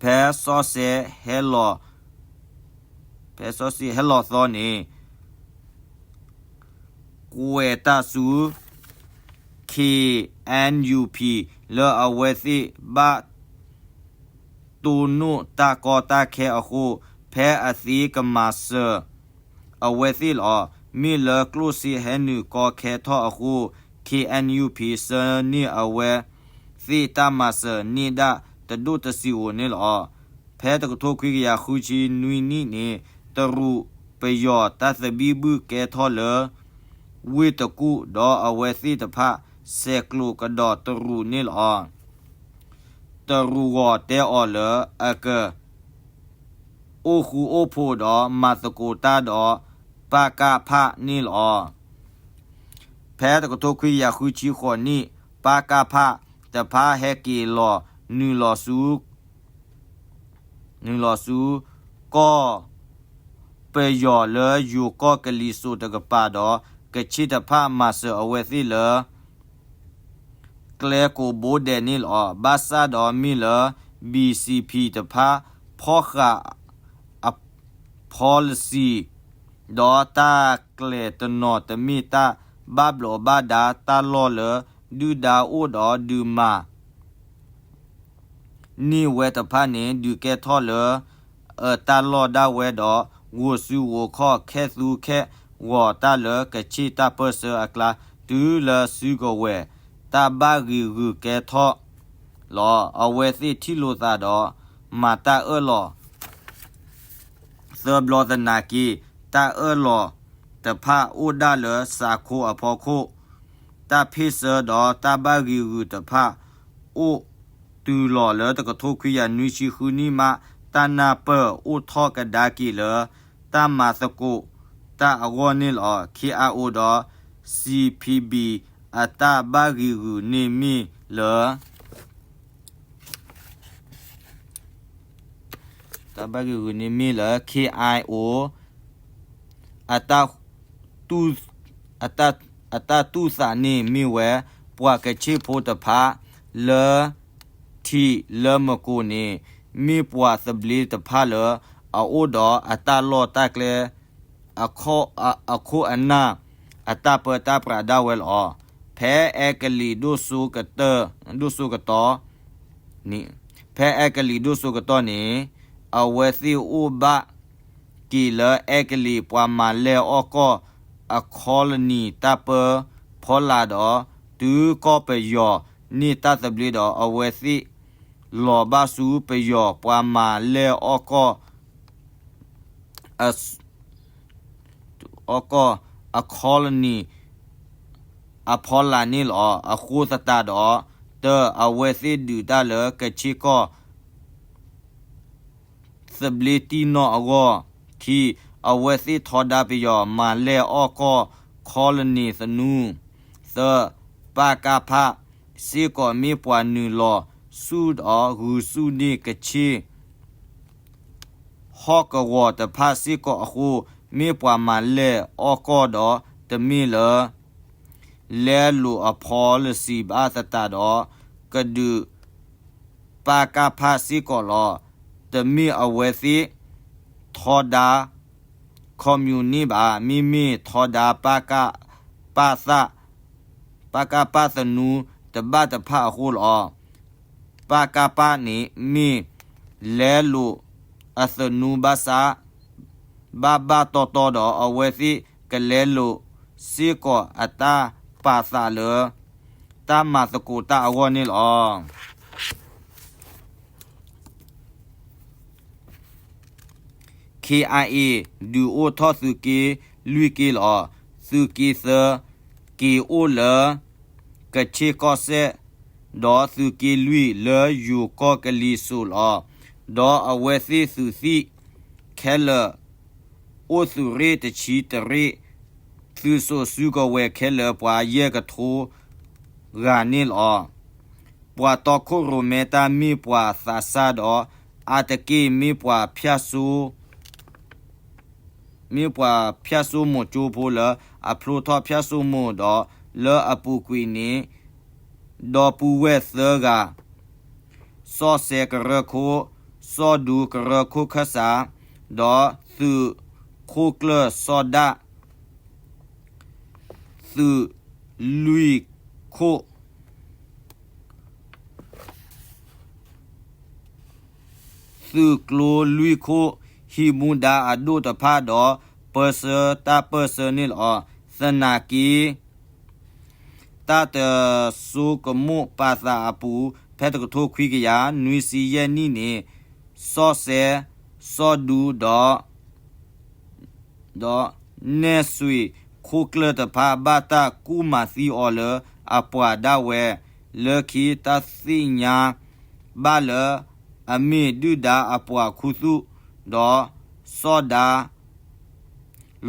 ဖဲစီဆှံဟဲလီၤ ဖဲစီဆှံဟဲလီၤသီန့ၣ် ကွဲးတၢ်ဆူ KNUP လၢအဝဲသ့ၣ်ဘၣ်တိၢ်နီၣ်တၢ်ကီတၢ်ခဲအဃိ ဖဲအသ့ကမၤစၢၤအဝဲသ့ၣ်လီၤ. မ့ၢ်လၢကျိၣ်စ့ဟဲနုာ်ကီခဲထီၣ်အဃိ KNUP ဆှၢန့ၢ်အဝဲသ့ၣ်တၢ်မၤစၢၤန့ၢ်ဒၣ်တဒိၣ်တဆံးဧိၤန့ၣ်လီၤ. ဖဲတကထိခွံကယၤဃုဆံနွံနံၣ်န့ၣ် တရူးပယီၤတၢ်သဘံၣ်ဘုၣ်ကဲထီၣ်လၢ ဝ့ၢ်တကူၣ် ဒီးအဝဲသ့ၣ်တဖၣ် ဆဲးကျိးကဒီးတရူးန့ၣ်လီၤ. တရူးဂီၤတဲအီၤလၢအက အိၣ်ဃူအိၣ်ဖိးဒီးမၤသကိးတၢ်ဒီး ပကဖ န့ၣ်လီၤ. ဖဲတကထိခွံကယၤဃုဆံဃိးနံၣ် ပကဖ တဖၣ်ဟဲက့ၤလီၤ နုာ်လီၤဆူ နုာ်လီၤဆူ ကီၢ်ပယီၤလၢယိၤကီၢ်ကလံၤစိးတကပၤဒီး ကဆ့ၣ်တဖၣ်မၤစၢၤအဝဲသ့ၣ်လၢ ကျဲကိးဘိဒဲးန့ၣ်လီၤ. ဘၣ်ဆၣ်ဒီးမ့ၢ်လၢ BCP တဖၣ် ဖီၣ်ဃာ် အ policy ဒီးတၢ်ကျဲၤတနီၤ တမ့ၢ်တၢ်ဘၣ်ဘျီးဘၣ်ဒါ တၢ်လီၢ်လၢဒုၣ်ဒါအိၣ်ဒီးဒုးမၤ န့ၢ်ဝဲတဖၣ်န့ၣ် ဒုးကဲထီၣ်လၢ အတၢ်လီၢ်ဒၣ်ဝဲဒီး ဂိၤစုဂိၤခီၣ် ခဲသူခဲဂီၤတၢ်လၢကဆ့ၣ်တၢ်ပၢၢ်ဆၢအကျါ တုၤလၢစုကဝဲၤ တၢ်ဘၣ်ဂံာ်ဂုာ်ကဲထီၣ်လီၤ. အဝဲသ့ၣ်ထံၣ်လိာ်သးဒီး မၤတၢ်အၢၣ်လီၤ သၢဘျီသနာ်က့ တၢ်အၢၣ်လီၤတဖၣ်အိၣ်ဒၣ်လၢစးခိအဖီခိၣ် တၢ်ဖ့ၣ်ဆၢဒီးတၢ်ဘၣ်ဂံာ်ဂုာ်တဖၣ် အိၣ်တုၤလီၤလၢတကထိခွံကယၤနွံဆံဃုနံၣ်မး တၢ်နၢ်ပၢၢ်အိၣ်ထီၣ်ကဒါက့ၤလၢ တၢ်မၤသကိးတၢ်အဂီၢ်န့ၣ်လီၤ. KIO ဒီး CPB အတၢ်ဘၣ်ဂံာ်ဂုာ်န့ၣ်မ့ၢ်လၢ တၢ်ဘၣ်ဂံာ်ဂုာ်န့ၣ်မ့ၢ်လၢ KIO အတၢ် အတၢ်တူၢ်သးန့ၣ်မ့ၢ်ဝဲ ပှၤကဆ့ၣ်ဖိတဖၣ် လၢထံးလၢမကိးန့ၣ် မ့ၢ်ပှၤသဘျ့တဖၣ်လၢ အအိၣ်ဒီးအတၢ်လီၢ်တၢ်ကျဲ အခိၣ်အနၢ် အတၢ်ပၢတၢ်ပြးဒၣ်ဝဲလီၤ. ဖဲအဲကလံးဒိၣ်စိကတၢၢ် ဒိၣ်စိကတီၢ် ဖဲအဲကလံးဒိၣ်စိကတီၢ်န့ၣ် အဝဲသ့ၣ်အိၣ်ဘၣ်က့ၤလၢအဲကလံးပှၤမၤလဲၢ်အီၣ်ကီၢ် အ colony တၢ်ပၢဖီလာ်ဒီး တုၤကီၢ်ပယီၤန့ၢ်တၢ်သဘျ့ဒီး အဝဲသ့ၣ်လီၤဘၣ်ဆူပယီၤပှၤမၤလဲၢ်အီၣ်ကီၢ် အီၣ်ကီၢ် အ colony အဖီလာ်န့ၣ်လီၤ. အဃိသတးဒီး တၢ အဝဲသ့ၣ်ဒုးတၢ်လၢကဆ့ၣ်ကီၢ် သဘျ့တံၢ်နီၣ်အဂီၢ်, ခံ, အဝဲသ့ၣ်ထီဒါပယီၤမၤလဲၢ်အီၣ်ကီၢ် colony သနူ, သၢ, ပကဖ စ့ၢ်ကီးမ့ၢ်ပှၤနုာ်လီၤဆူၣ်ဒီးဂုာ်ဆူၣ်န့ၢ်ကဆ့ၣ် ဟီၣ်ကဝီၤတဖၣ်စ့ၢ်ကီးအဃိ, မ့ၢ်ပှၤမၤလဲၢ်အီၣ်ကီၢ်ဒီးတမ့ၢ်လၢ လဲလိာ်အ policy ဘၣ်သတးဒီး ကဒုး ပကဖ စ့ၢ်ကီးလီၤ. တမ့ၢ်အဝဲသ့ၣ်ထီဒါ communist ဘၣ်, မ့မ့ၢ်ထီဒါ ပကဖ ပကဖ သနူတဘၣ်တဖၣ်အဃိလီၤ. ပကဖ န့ၣ်မ့ၢ်လဲလိာ်အသနူဘၣ်ဆၣ် ဘၣ်ဘၣ်တီတီဒီး အဝဲသ့ၣ်ကလဲလိာ်စ့ၢ်ကီးအတၢ်ပာ်သးလၢ တၢ်မၤသကိးတၢ်အဂီၢ်န့ၣ်လီၤ. KIA ဒုးအိၣ်ထီၣ်သုးက့လွံၢ်က့လီၤ. သုးက့သၢ က့ၤအိၣ်လၢ ကဆ့ၣ်ကီၢ်စဲၣ်, ဒီးသုးက့လွံၢ်လၢယိၤကီၢ်ကလံၤစိးလီၤ. ဒီးအဝဲသ့ၣ်သုးသံၣ်ခဲလၢာ် အိၣ်သုးရ့ၣ်တဆံတရ့ၣ်, သုးစိာ်စုကဝဲၤခဲလၢာ်ပှၤယဲၢ်ကထိဂၤန့ၣ်လီၤ. ပှၤတီခိၣ်ရိၣ်မဲတၢ်မ့ၢ်ပှၤသးစၢ်ဒီး အါတက့ၢ်မ့ၢ်ပှၤဖၠၣ်စိ မ့ၢ်ပှၤဖၠၣ်စိမိၤကၠိဖိလၢအဖျိထီၣ်ဖၠၣ်စိမိၤဒီး လၢအပူၤကွံာ်န့ၣ် ဒီပုၢ်ဝဲၢ်သၢဂၤ, စီၣ်စဲကရၢခိၣ်, စီၣ်ဒူကရၢခိၣ်ခၢၣ်စး, ဒီးသုးခိၣ်ကျၢၢ်စီၣ်ဒၣ်, သုးလွံၢ်ခိၣ် သုးကျိလွံၢ်ခိၣ် ဟံးမူဒါအဒိၣ်တဖၣ်ဒီး ပၢဆှၢတၢ်ပၢဆှၢန့ၣ်လီၤ. သနာ်က့ တ တၢ်တစိကမိၣ်ပာ်သးအပူၤ ဖဲတကထိခွံကယၤနွံဆံယဲၢ်နံၣ်န့ၣ် စီၣ်စဲ စီၣ်ဒူဒီး ဒီးနဲၣ်စွံာ်ခိၣ်ကျၢၢ်တဖၣ် ဘၣ်တၢ်ကူၣ်မၤသံအီၤလၢအပှၤဒၣ်ဝဲ လၢခံတၢ်သ့ၣ်ညါဘၣ်လၢ အမ့ၢ်ဒုၣ်ဒါအပှၤခူသူၣ် ဒီးစီၣ်ဒါ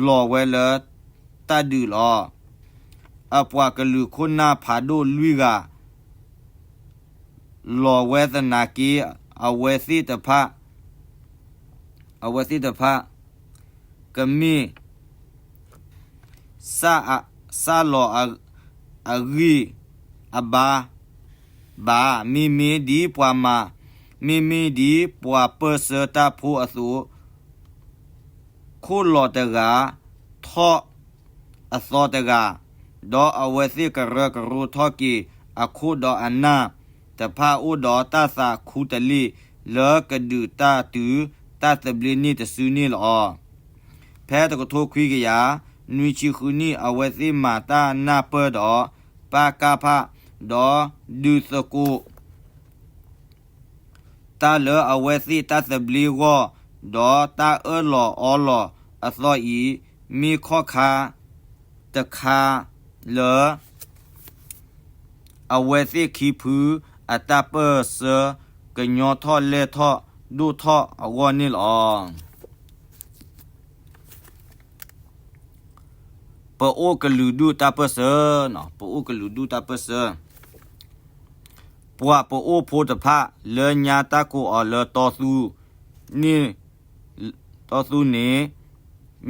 လီၤဝဲလၢတၢ်ဒုးလီၤ. အပှၤကလုာ်ခိၣ်နၢ်ဖးဒိၣ်လွံၢ်ဂၤ လီၤဝဲသနာ်က့ အဝဲသ့ၣ်တဖၣ် အဝဲသ့ၣ်တဖၣ် ကမ့ၢ် စၢ်လီၤအဂံၢ်အဘါဘၣ်, မ့မ့ၢ်ဒ်ပှၤမၤ, မ့မ့ၢ်ဒ်ပှၤပၢၢ်ဆၢတၢ်ဖိအသိး ခိၣ်လီၤတဂၤ ထီၣ်အသီတဂၤ, ဒီးအဝဲသ့ၣ်ကရၢကရိထီၣ်က့ၤ အခိၣ်ဒီးအနၢ်တဖၣ် အိၣ်ဒီးတၢ်သးခူတလ့ၢ် လၢကဒုးတၢ်တုၤတၢ်သဘျ့န့ၣ်တစုန့ၣ်လီၤ. ဖဲတကထိခွံကယၤနွံဆံဃုနံၣ် အဝဲသ့ၣ်မၤတၢ်နၢ်ပၢၢ်ဒီး ပကဖ ဒီးဒုးသကိး တၢ်လၢအဝဲသ့ၣ်တၢ်သဘျ့ဂီၢ် ဒီးတၢ်အၢၣ်လီၤအီလီၤအသီအံၤ မ့ၢ်ခီၣ်ခါတခါလၢ အဝဲသ့ၣ်ခံဖုအတၢ်ပၢၢ်ဆၢ ကညီထီၣ်လဲၢ်ထီၣ်ဒိၣ်ထီၣ်အဂီၢ်န့ၣ်လီၤ. ပအိၣ်ကလုာ်ဒူၣ်တၢ်ပၢၢ်ဆၢ, ပအိၣ်ကလုာ်ဒူၣ်တၢ်ပၢၢ်ဆၢ, ပှၤပအိၣ်ဖိတဖၣ် လၢညါတၢ်ကိးအီၤလၢတီသူ န့ၣ်, တီသူန့ၣ်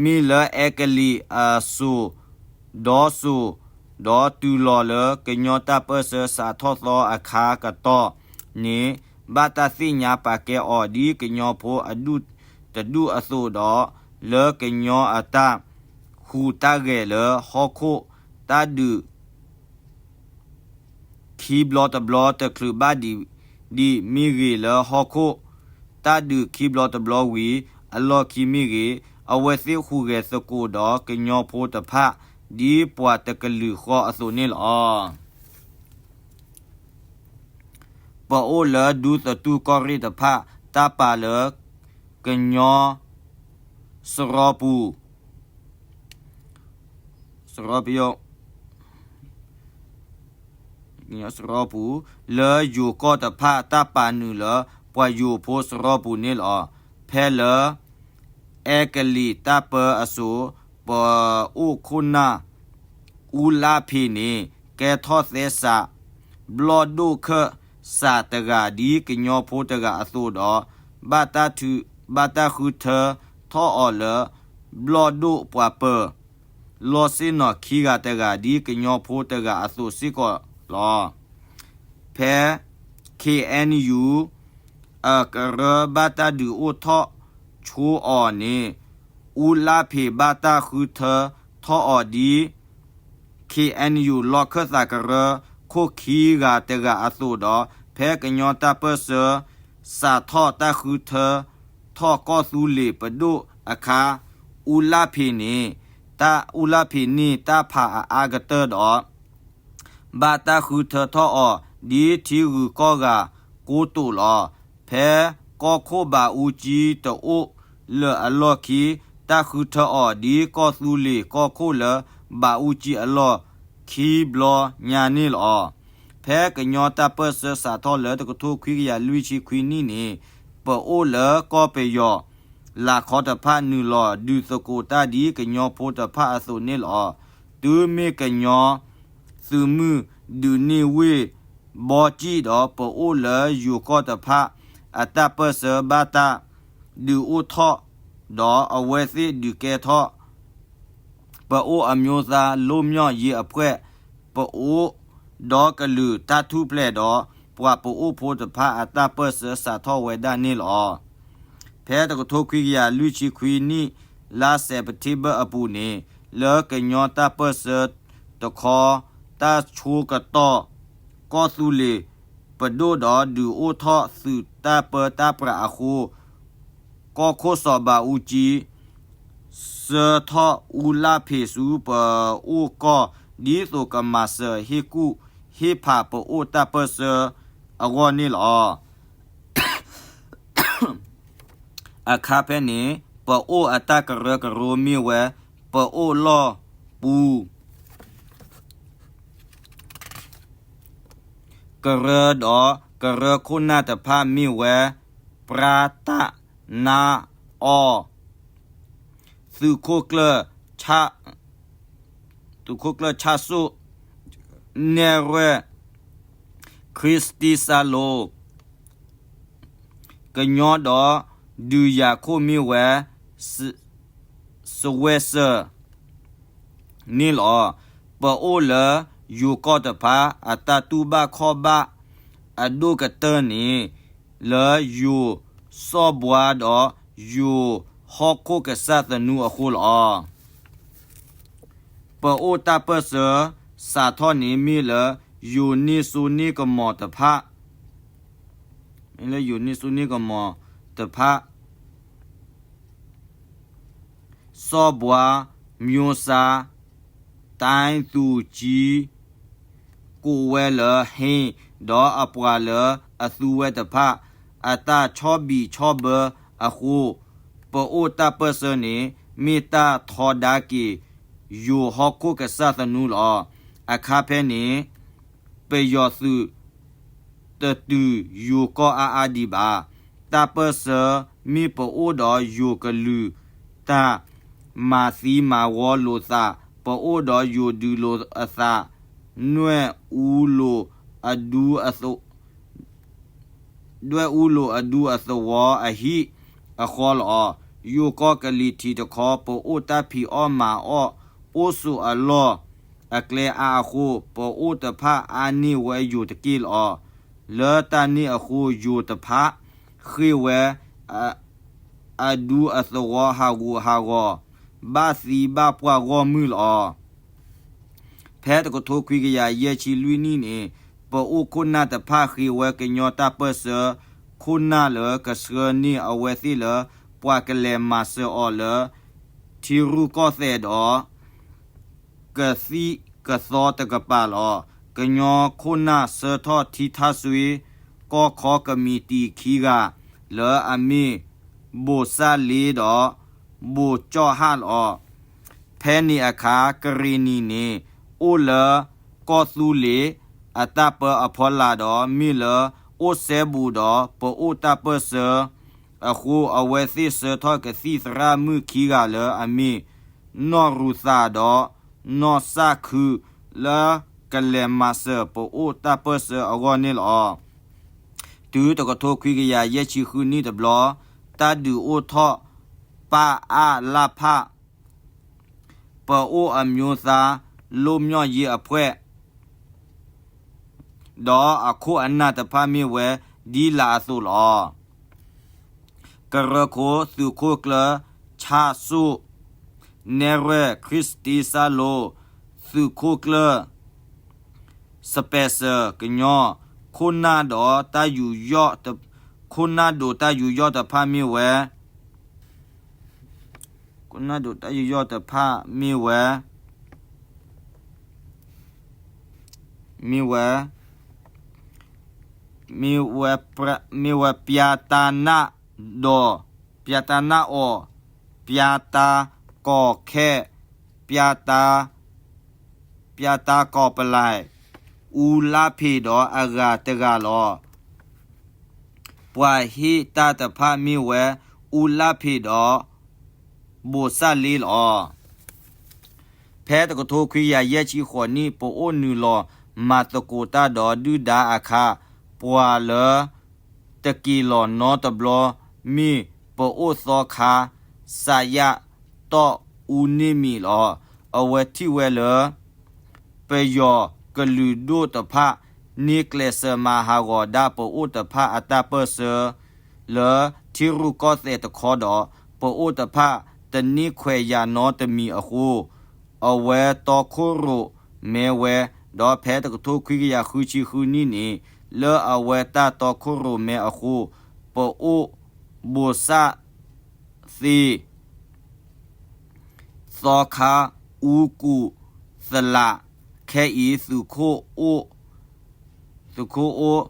မ့ၢ်လၢအဲကလံးအစိၤ ဒီစိၤ, ဒီးတုၤလီၤလၢကညီတၢ်ပၢၢ်ဆၢစးထီၣ်သီအခါကတီၢ်န့ၣ် ဘၣ်တၢ်သ့ၣ်ညါပာ်ကဲအီၤဒ်ကညီဖိအဒူၣ်တဒူၣ်အသိးဒီး လၢကညီအတၢ်ဟူးတၢ်ဂဲၤလၢဟီၣ်ခိၣ် တၢ်ဒုး ခံဘျီတဘျီတချုးဘၣ်ဒံး ဒ်မ့ၢ်ဂ့ၤလၢဟီၣ်ခိၣ် တၢ်ဒုးခံဘျီတဘျီဝံၤ အလီၢ်ခံမ့ၢ်ဂ့ၤ, အဝဲသ့ၣ်ဟူးဂဲၤသကိးဒီးကညီဖိတဖၣ် ဒ်ပှၤတကလုာ်ဃီအသိးန့ၣ်လီၤ. ပအိၣ်လၢဒူသတူၢ်ကီၢ်ရ့ၣ်တဖၣ် တၢ်ပာ်လၢ ကညီ စရီပူၤ စရီပူၤ လၢယိၤကီၢ်တဖၣ် တၢ်ပာ်နုာ်လၢပှၤယိၤဖိစရီပူၤန့ၣ်လီၤ. ဖဲလၢ အဲကလံးတၢ်ပၢအစိၤ ပအိၣ်ခိၣ်နၢ် အူလၣ်ဖ့းန့ၣ် ကဲထီၣ်သဲစး ဘျီၣ်ဒိၣ်ခၢၣ်စးတဂၤ ဒ်ကညီဖိတဂၤအသိးဒီး ဘၣ်တၢ်ဃုထၢထီၣ်အီၤလၢ ဘျီၣ်ဒိၣ်ပှၤပၢၤ လီၢ်ဆ့ၣ်နီၤခံဂၤတဂၤ ဒ်ကညီဖိတဂၤအသိးစ့ၢ်ကီးလီၤ. ဖဲ ခ့ၣ်အဲၣ်ယူၣ် အကရၢဘၣ်တၢ်ဒုးအိၣ်ထီၣ်ဆိအီၤန့ၣ် အူလၣ်ဖ့းဘၣ်တၢ်ဃုထၢထီၣ်အီၤဒ် ခ့ၣ်အဲၣ်ယူၣ် လီၢ်ခၢၣ်သးကရၢခိၣ်ခံဂၤတဂၤအသိးဒီး ဖဲကညီတၢ်ပၢၢ်ဆၢ စးထီၣ်တၢ်ဃုထၢထီၣ်ကီၢ်သူလ့ၤပဒိၣ်အခါ အူလၣ်ဖ့းန့ၣ် တၢ်အူလၣ်ဖ့းန့ၣ် တၢ်ဖးအအါကတၢၢ်ဒီး ဘၣ်တၢ်ဃုထၢထီၣ်အီၤ ဒ်ထံဂုၤကီၢ်ဂၤကိတိာ်လီၤ. ဖဲကီၢ်ခိၣ်ဘးအူကၠံတအိၣ်လၢာ်အလီၢ်ခံ တၢ်ဃုထၢအီၤ ဒ်ကီၢ်သူလ့ၤကီၢ်ခိၣ်လၢဘးအူကၠံအလီၢ်ခံဘျီညါန့ၣ်လီၤ. ဖဲကညီတၢ်ပၢၢ်ဆၢစးထီၣ်လၢတကထိခွံကယၤလွံၢ်ဆံခွံနံၣ်န့ၣ် ပအိၣ်လၢကီၢ်ပယီၤ လၤခီတဖၣ်နုာ်လီၤဒုးသကိးတၢ်ဒ်ကညီဖိတဖၣ်အသိးန့ၣ်လီၤ. တုၤမ့ၢ်ကညီသုးမုၢ်ဒုးန့ၢ်ဝ့ၢ်ဘီကံၣ်ဒီး ပအိၣ်လၢယိၤကီၢ်တဖၣ်အတၢ်ပၢၢ်ဆၢဘၣ်တၢ်ဒုးအိၣ်ထီၣ်ဒီး အဝဲသ့ၣ်ဒုးကဲထီၣ် ပအိၣ်အမျိုးသားလွတ်မြောက်ရေးအဖွဲ့ ပအိၣ်ဒီကလုာ်တၢ်ထူၣ်ဖျဲးဒီး ပှၤပအိၣ်ဖိတဖၣ်အတၢ်ပၢၢ်ဆၢစးထီၣ်ဝဲဒၣ်န့ၣ်လီၤ. ဖဲတကထိခွံကယၤလွံၢ်ဆံခွံနံၣ် လါစဲးပထ့ဘၢၣ်အပူၤန့ၣ် လၢကညီတၢ်ပၢၢ်ဆၢတခီ တၢ်ဆိကတီၢ် ကီၢ်သူလ့ၤပဒိၣ်ဒီး ဒုးအိၣ်ထီၣ်သုးတၢ်ပၢတၢ်ပြးအဃိ ကီၢ်ခိၣ်စီၤဘးအူကၠံ ဆှၢထီၣ်အူလၣ်ဖ့းဆူပအိၣ်ကီၢ် ဒ်သိးကမၤစၢၤဟ့ၣ်ကူၣ်ဟ့ၣ်ဖးပအိၣ်တၢ်ပၢၢ်ဆၢအဂီၢ်န့ၣ်လီၤ. အခါဖဲန့ၣ် ပအိၣ်အတၢ်ကရၢကရိမ့ၢ်ဝဲ ပအိၣ်လီၢ်ပူၤ ကရၢဒီးကရၢခိၣ်နၢ်တဖၣ်မ့ၢ်ဝဲ ပြၤတၢ်နါအီၣ် သုးခိၣ်ကျၢၢ် သုးခိၣ်ကျၢၢ်ဆၣ်စိၣ် နဲၣ်ရွဲၣ် ခရံစတံစၢ်လိၤ ကညီဒီး ဒုးယၤခိၣ်မ့ၢ်ဝဲ စဝဲစၢၣ် န့ၣ်လီၤ. ပအိၣ်လၢယိၤကီၢ်တဖၣ် အတၢ်တူၢ်ဘၣ်ခီၣ်ဘၣ်အဒိၣ်ကတၢၢ်န့ၣ် လၢယိၤစီၣ်ဘှါဒီးယိၤဟီၣ်ခိၣ်ကစၢ်သနူအဃိလီၤ. ပအိၣ်တၢ်ပၢၢ်ဆၢ စးထီၣ်န့ၣ်မ့ၢ်လၢယိၤန့ၢ်စိန့ၢ်ကမီၤတဖၣ် မ့ၢ်လၢယိၤန့ၢ်စိန့ၢ်ကမီၤတဖၣ် စီၣ်ဘှါ မျိုးစား တိုင်းသူကြီး ကိးဝဲလၢ ဟ့ၣ် ဒီးအပှၤလၢအသူဝဲတဖၣ် အတၢ်ဆီၣ်ဘံၣ်ဆီၣ်ဘၢအဃိ ပအိၣ်တၢ်ပၢၢ်ဆၢန့ၣ် မ့ၢ်တၢ်ထီဒါက့ၤ ယိၤဟီၣ်ခိၣ်ကစၢ်သနူလီၤ. အခါဖဲန့ၣ် ပယီၤသုး တတုၤယိၤကီၢ်အါအါဒံးဘၣ်. တၢ်ပၢၢ်ဆၢမ့ၢ်ပအိၣ်ဒီးယိၤကလုာ်တၢ် မၤသံမၤဝီလိာ်သး, ပအိၣ်ဒီးယိၤဒုးလိာ်အသး, နွဲၣ်အူလိာ်အဒူ ဒွဲၣ်အူလိာ်အဒူအသဝီအဟံၣ်အဃီလီၤ. ယိၤကီၢ်ကလံၤထံးတခီ ပအိၣ်တၢ်ဖံးအီၣ်မၤအီၣ် အိၣ်ဆိးအလီၢ်အကျဲအါအဃိ ပအိၣ်တဖၣ်အါန့ၢ်ဝဲယိၤတက့ၢ်လီၤ. လၢတၢ်န့ၣ်အဃိ ယိၤတဖၣ် ဃ့ၢ်ဝဲ အဒူအသဝီဟးဂူာ်ဟးဂီၤ ဘၣ်သံဘၣ်ပှၢ်ဂီၢ်မုၢ်လီၤ. ဖဲတကထိခွံကယၤယဲၢ်ဆံလွံၢ်နံၣ်န့ၣ် ပအိၣ်ခိၣ်နၢ်တဖၣ်ဃ့ဝဲကညီတၢ်ပၢၢ်ဆၢ ခိၣ်နၢ်လၢကဆှၢန့ၢ်အဝဲသ့ၣ်လၢ ပှၤကလဲၤမၤစၢၤအီၤလၢ ထံရူၢ်ကီၢ်သဲးဒီး ကသံၣ်ကသီတကပၤလီၤ. ကညီခိၣ်နၢ်ဆၢထီၣ်ထံထၣ်စွ့ ကီၢ်ခီကမံးတံာ်ခံဂၤ လၢအမ့ၢ် ဘိၣ်စၣ်လ့ဒီး ဘိၣ်ကၠီၣ်ဟၣ်လီၤ. ဖဲန့ၣ်အခါ ကရ့ၣ်နံၣ်န့ၣ် အိၣ်လၢကီၢ်သူလ့ၤအတၢ်ပၢအဖီလာ်ဒီး မ့ၢ်လၢအိၣ်စဲဘူးဒီးပအိၣ်တၢ်ပၢၢ်ဆၢအဃိ အဝဲသ့ၣ်ဆှၢထီၣ်ကသံၣ်သရၣ်မုၣ်ခံဂၤလၢအမ့ၢ် နီၢ်ရူၤသးဒီး နီၢ်စၣ်ခု လၢကလဲၤမၤစၢၤပအိၣ်တၢ်ပၢၢ်ဆၢအဂီၢ်န့ၣ်လီၤ. တုၤတကထိခွံကယၤယဲၢ်ဆံဃုနံၣ်တဘျီ တၢ်ဒုးအိၣ်ထီၣ် ပအလဖ ပအိၣ်အမျိုးသားလွတ်မြောက်ရေးအဖွဲ့ ဒီးအခိၣ်အနၢ်တဖၣ်မ့ၢ်ဝဲ ဒ်လာ်အသိးလီၤ. ကရၢခိၣ် သုးခိၣ်ကျၢၢ် ဆၣ်စိၣ် နဲၣ်ရွဲၣ် ခရံစတံစၢ်လိၤ သုးခိၣ်ကျၢၢ် စပဲးစၢၣ် ကညီ ခိၣ်နၢ်ဒီးတၢ်ယူးယီၣ် ခိၣ်နၢ်ဒိးတၢ်ယူးယီၣ်တဖၣ်မ့ၢ်ဝဲ ခိၣ်နၢ်ဒိးတၢ်ယူးယီၣ်တဖၣ်မ့ၢ်ဝဲ မ့ၢ်ဝဲ မ့ၢ်ဝဲ မ့ၢ်ဝဲ ပျၢ်တၢ်နၢ်ဒီး ပျၢ်တၢ်နၢ်အီၤ ပျၢ်တၢ်ကီၤခဲၣ် ပျၢ်တၢ် ပျၢ်တၢ်ကီၤပလၢ် အူလၣ်ဖ့းဒီးအဂၤတဂၤလီၤ. ပှၤဟ့ၣ်တၢ်တဖၣ်မ့ၢ်ဝဲ အူလၣ်ဖ့းဒီး ဘိၣ်စၣ်လ့လီၤ. ဖဲတကထိခွံကယၤယဲၢ်ဆံဃိးနံၣ် ပအိၣ်နုာ်လီၤမၤသကိးတၢ်ဒီးဒုၣ်ဒါအခါ ပှၤလၢတက့ၤလီၤနီတဘျီ မ့ၢ်ပအိၣ်သီခါ စးယၣ်တီၣ်အူန့ၢ်မံၤလီၤ. အဝဲထံၣ်ဝဲလၢ ပယီၤကလုာ်ဒိၣ်တဖၣ် န့ၢ်ကျဲးစၢးမၤဟးဂီၤဒၣ်ပအိၣ်တဖၣ်အတၢ်ပၢၢ်ဆၢ လၢထံရူၢ်ကီၢ်သဲးတခီဒီး ပအိၣ်တဖၣ်တန့ၢ်ခွဲးယာ်နီတမံၤအဃိ အဝဲတီခိၣ်ရိၣ်မဲဝဲ ဒီးဖဲတကထိခွံကယၤဃုဆံဃုနံၣ်န့ၣ် လၢအဝဲတၢ်တီခိၣ်ရိၣ်မဲအဃိ ပအိၣ်ဘိၣ်စၣ်သ့ သီခါအူကူးသလး ခဲအံၤ သုးခိၣ်အိၣ် သုးခိၣ်အိၣ်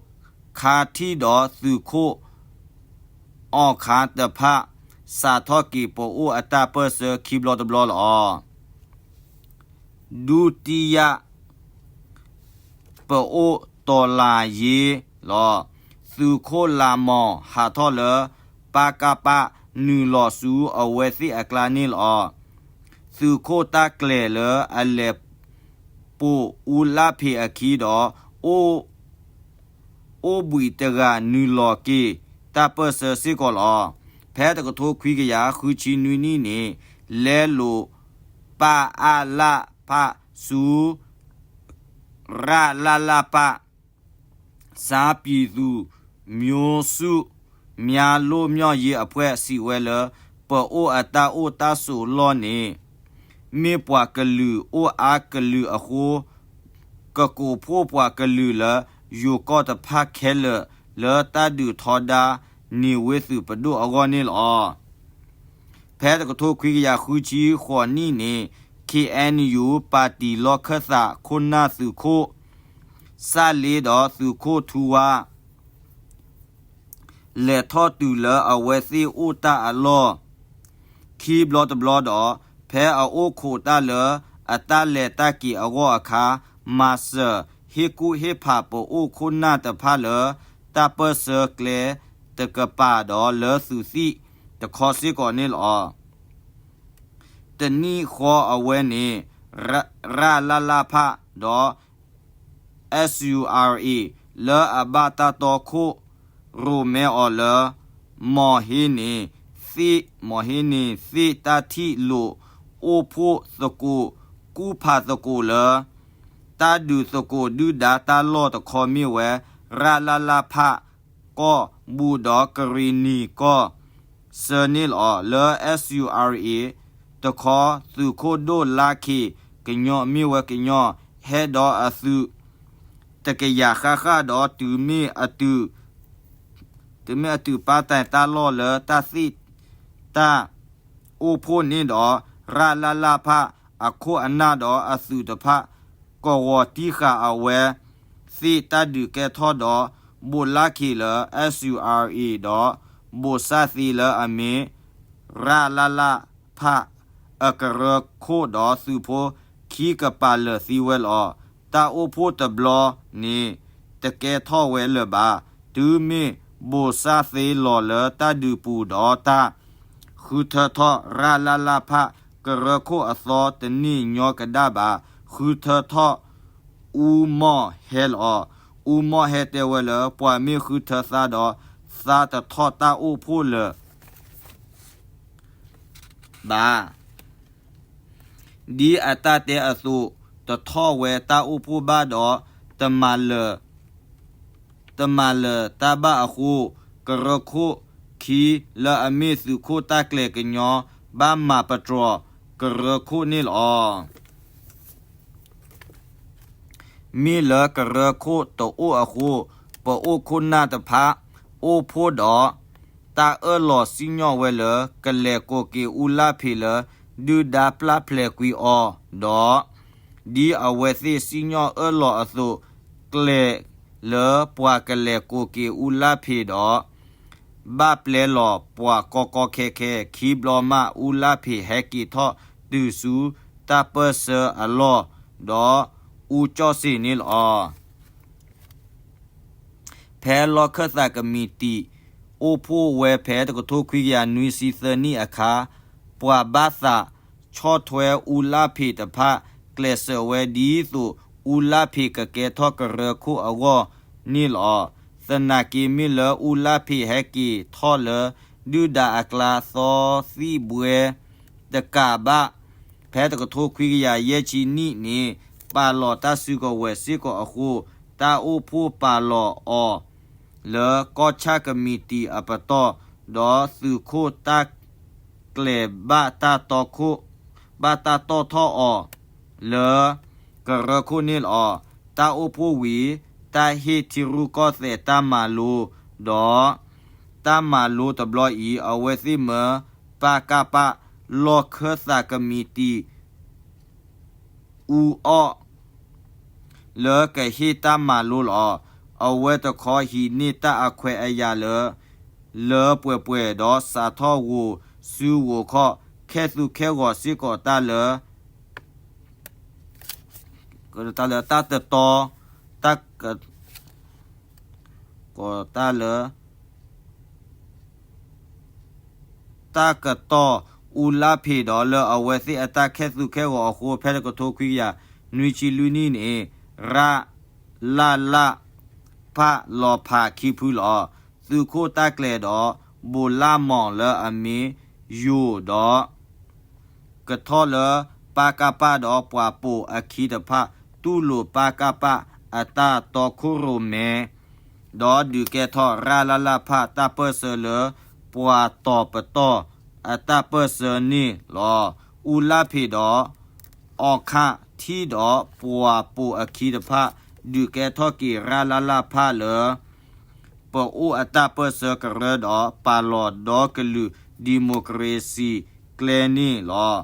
ခါထံၣ်ဒီးသုးခိၣ်အီၣ်ခါတဖၣ် စးထီၣ်က့ၤပအိၣ်အတၢ်ပၢၢ်ဆၢခံဘျီတဘျီလီၤ. ဒုတိယ ပအိၣ်တော်လှန်ရေးလီၤ. သုးခိၣ်လးမီၢ်ဟးထီၣ်လၢ ပကဖ နုာ်လီၤဆူအဝဲသ့ၣ်အကျါန့ၣ်လီၤ. သုးခိၣ်တၢ်ကျဲၤလၢအလဲၤပိာ်အူလၢ်ဖံးအခံဒီး အိၣ်ဘှံးတဂၤနုာ်လီၤက့ၤတၢ်ပၢၢ်ဆၢစ့ၢ်ကီးလီၤ. ဖဲတကထိခွံကယၤဃုဆံနွံနံၣ်န့ၣ် လဲလိာ် ပအလဖ ဆူ ရလလဖ စၢ်ပံၤသူး မျိုးစု များလွတ်မြောက်ရေးအဖွဲ့ စံးဝဲလၢ ပအိၣ်အတၢ်အိၣ်တၢ်ဆိးလီၢ်န့ၣ် မ့ၢ်ပှၤကလုာ်အိၣ်အါကလုာ်အဃိ ကကိးဖှိၣ်ပှၤကလုာ်လၢယိၤကီၢ်တဖၣ်ခဲလၢာ် လၢတၢ်ဒုးထီဒါန့ၢ်ဝ့ၢ်သုးပဒိၣ်အဂီၢ်န့ၣ်လီၤ. ဖဲတကထိခွံကယၤဃုဆံဃိးနံၣ်န့ၣ် ခ့ၣ်အဲၣ်ယူၣ် ပၣ်တံၣ်လီၢ်ခၢၣ်သးခိၣ်နၢ်သုးခိၣ် စၣ်လ့ဒီးသုးခိၣ်ထူဝါ လဲၤထီၣ်တုၤလၢအဝဲသ့ၣ်အိၣ်တၢ်အလီၢ် ခံဘျီတဘျီဒီး ဖဲအအိၣ်ခိးတၢ်လၢအတၢ်လဲၤတၢ်က့ၤအဂီၢ်အခါ မၤစၢၤဟ့ၣ်ကူၣ်ဟ့ၣ်ဖးပအိၣ်ခိၣ်နၢ်တဖၣ်လၢ တၢ်ပၢၢ်ဆၢကျဲတကပၤဒီးလၢသုးသံၣ်တခီစ့ၢ်ကီးန့ၣ်လီၤ. တနံၣ်ဃီအဝဲန့ၣ် ရလလဖ ဒီး SURA လၢအဘၣ်တၢ်တီခိၣ်ရိၣ်မဲအီၤလၢ မီၢ်ဟ့န့ၣ်သ့ၣ် မီၢ်ဟ့န့ၣ်သ့ၣ်တၢ်ထံၣ်လိာ်အိၣ်ဖှိၣ်သကိး ကူၣ်ဖးသကိးလၢ တၢ်ဒုးသကိးဒုၣ်ဒါတၢ်လီၢ်တခီမ့ၢ်ဝဲ ရလလဖ ကီၢ်ဘူးဒီးကရ့ၣ်နံၤကီၢ်ဆၢန့ၣ်လီၤ. လၢ SURA တခီ သုးခိၣ်ဒိၣ်လါခ့ၣ်ကညီမ့ၢ်ဝဲကညီ ဟဲဒီးအသုး တကယၤဃၣ်ဃၣ်ဒီးတုၤမ့ၢ်အတုၤ တုၤမ့ၢ်အတုၤပၢ်တဲာ်တၢ်လီၢ်လၢတၢ်သ့ၣ်တၢ်အိၣ်ဖှိၣ်န့ၣ်ဒီး ရလလဖ အခိၣ်အနၢ်ဒီးအသုးတဖၣ် ကဝီၤတံၢ်ဃာ်အဝဲသ့ၣ်တၢ်ဒုးကဲထီၣ်ဒီး ဘိးလါခ့ၣ်လၢ SURA ဒီး ဘိးစၢ်သ့လၢအမ့ၢ် ရလလဖ အကရၢခိၣ်ဒီးသုးဖိခံကပၤလၢာ်သံဝဲလီၤ. တၢ်အိၣ်ဖှိၣ်တဘျီန့ၣ် တကဲထီၣ်ဝဲလၢၤဘၣ်. တုၤမ့ၢ်ဘိးစၢ်သ့လီၤလၢတၢ်ဒုးပူၤဒီးတၢ် ဃုထၢထီၣ်ရလလဖ ကရၢခိၣ်အသီတန့ၢ်ညီကဒါဘၣ်. ဃုထၢထီၣ်အူမီၢ်ဟဲလီၤ. အူမီၢ်ဟဲတဲဝဲလၢ ပှၤမ့ၢ်ဃုထၢသါဒီး သါတထီၣ်တၢ်အိၣ်ဖှိၣ်လၢၤ ဘၣ်. ဒ်အတၢ်တဲအသိး တထီၣ်ဝဲတၢ်အိၣ်ဖှိၣ်ဘၣ်ဒီး တမၤလၢၤ တမၤလၢၤတၢ်ဘၣ်အဃိ ကရၢခိၣ်ခံလၢအမ့ၢ်သုးခိၣ်တၢ်ကျဲၤကညီ ဘၣ်မၤပတြီၤကရၢခိၣ်န့ၣ်လီၤ. မ့ၢ်လၢကရၢခိၣ်တအိၣ်အဃိ ပအိၣ်ခိၣ်နၢ်တဖၣ် အိၣ်ဖှိၣ်ဒီး တၢ်အၢၣ်လီၤစံၣ်ညီၣ်ဝဲလၢ ကလဲၤကိးက့ၤအူလၢ်ဖံးလၢ ဒုၣ်ဒါပျၢ်ဖျဲးကွံာ်အီၤဒီး ဒ်အဝဲသ့ၣ်စံၣ်ညီၣ်အၢၣ်လီၤအသိး ကျဲၤလၢပှၤကလဲၤကိးက့ၤအူလၢ်ဖံးဒီး ဘၣ်ပျဲလီၤပှၤကီကီခဲခဲ ခံဘျီမး အူလၢ်ဖံးဟဲက့ၤထီၣ်တုၤဆူတၢ်ပၢၢ်ဆၢအလီၢ် ဒီးအူကၠီၣ်စ့ၣ်န့ၣ်လီၤ. ဖဲလီၢ်ခၢၣ်သးကမံးတံာ် အိၣ်ဖှိၣ်ဝဲဖဲတကထိခွံကယၤနွံဆံသၢနံၣ်အခါ ပှၤဘၣ်သးဆီၣ်ထွဲအူလၢ်ဖံးတဖၣ် ကျဲးစၢးဝဲဒ်သိး အူလၢ်ဖံးကကဲထီၣ်ကရၢခိၣ်အဂီၢ်န့ၣ်လီၤ. သနာ်က့မ့ၢ်လၢအူလၢ်ဖံးဟဲက့ၤထီၣ်လၢ ဒုၣ်ဒါအကျါသီသံၣ်ဘှဲ တကးဘၣ် ဖဲတကထိခွံကယၤယဲၢ်ဆံနံၣ်န့ၣ် ပာ်လီၤတၢ်စုကဝဲၤစ့ၢ်ကီးအဃိ တၢ်အိၣ်ဖှိၣ်ပာ်လီၤအီၤ လၢကီၢ်ဆၣ်ကမံးတံာ်အပတီၢ် ဒီးသုးခိၣ်တၢ်ကျဲၤဘၣ်တၢ်တီခိၣ် ဘၣ်တၢ်တီၣ်ထီၣ်အီၤ လၢကရၢခိၣ်န့ၣ်လီၤ. တၢ်အိၣ်ဖှိၣ်ဝံၤ တၢ်ဟ့ၣ်ထံရူၢ်ကီၢ်သဲးတၢ်မၤလိ ဒီးတၢ်မၤလိတဘျီအံၤ အဝဲသ့ၣ်မၢ ပကပ လီၢ်ခၢၣ်သးကမံးတံာ် အူအီၣ် လၢကဟ့ၣ်တၢ်မၤလိလီၤ. အဝဲတခီဟံးန့ၢ်တၢ်အခွဲးအယာ်လၢ လၢပှဲၤပှဲၤဒီးစးထီၣ်ဂိၤစုဂိၤခီၣ် ခဲသူၣ်ခဲဂီၤစ့ၢ်ကီးတၢ်လၢ တၢ်လၢတၢ်တတီ တၢ်က ကီးတၢ်လၢ တၢ်ကတီၢ်အူလၣ်ဖ့းဒီးလၢအဝဲသ့ၣ်အတၢ်ခဲသူၣ်ခဲဂီၤအဃိ ဖဲတကထိခွံကယၤနွံဆံလွံၢ်နံၣ်န့ၣ် ရၤလၣ်လၣ်ဖၣ်လီၤဖးခံဖုလီၤ. သုးခိၣ်တၢ်ကျဲၤဒီး ဘိးလၣ်မီၢ်လၢအမ့ၢ်ယိၤဒီး ကထီၣ်လၢ ပကဖ ဒီးပှၤပိာ်အခံတဖၣ် တူၢ်လိာ်ပကဖ အတၢ်တီခိၣ်ရိၣ်မဲ ဒီးဒုးကဲထီၣ်ရၤလၣ်လၣ်ဖၣ်တၢ်ပၢၢ်ဆၢလၢ ပှၤတီၤပတီၢ်အတၢ်ပၢၢ်ဆၢန့ၣ်လီၤ. အူလၣ်ဖ့းဒီး အီၣ်ခၣ်ထံၣ်ဒီးပှၤပိာ်အခံတဖၣ် ဒုးကဲထီၣ်က့ၤရၤလၣ်လၣ်ဖၣ်လၢ ပအိၣ်အတၢ်ပၢၢ်ဆၢကရၢဒီး ပာ်လီၤဒီကလုာ် democracyကျဲန့ၣ်လီၤ.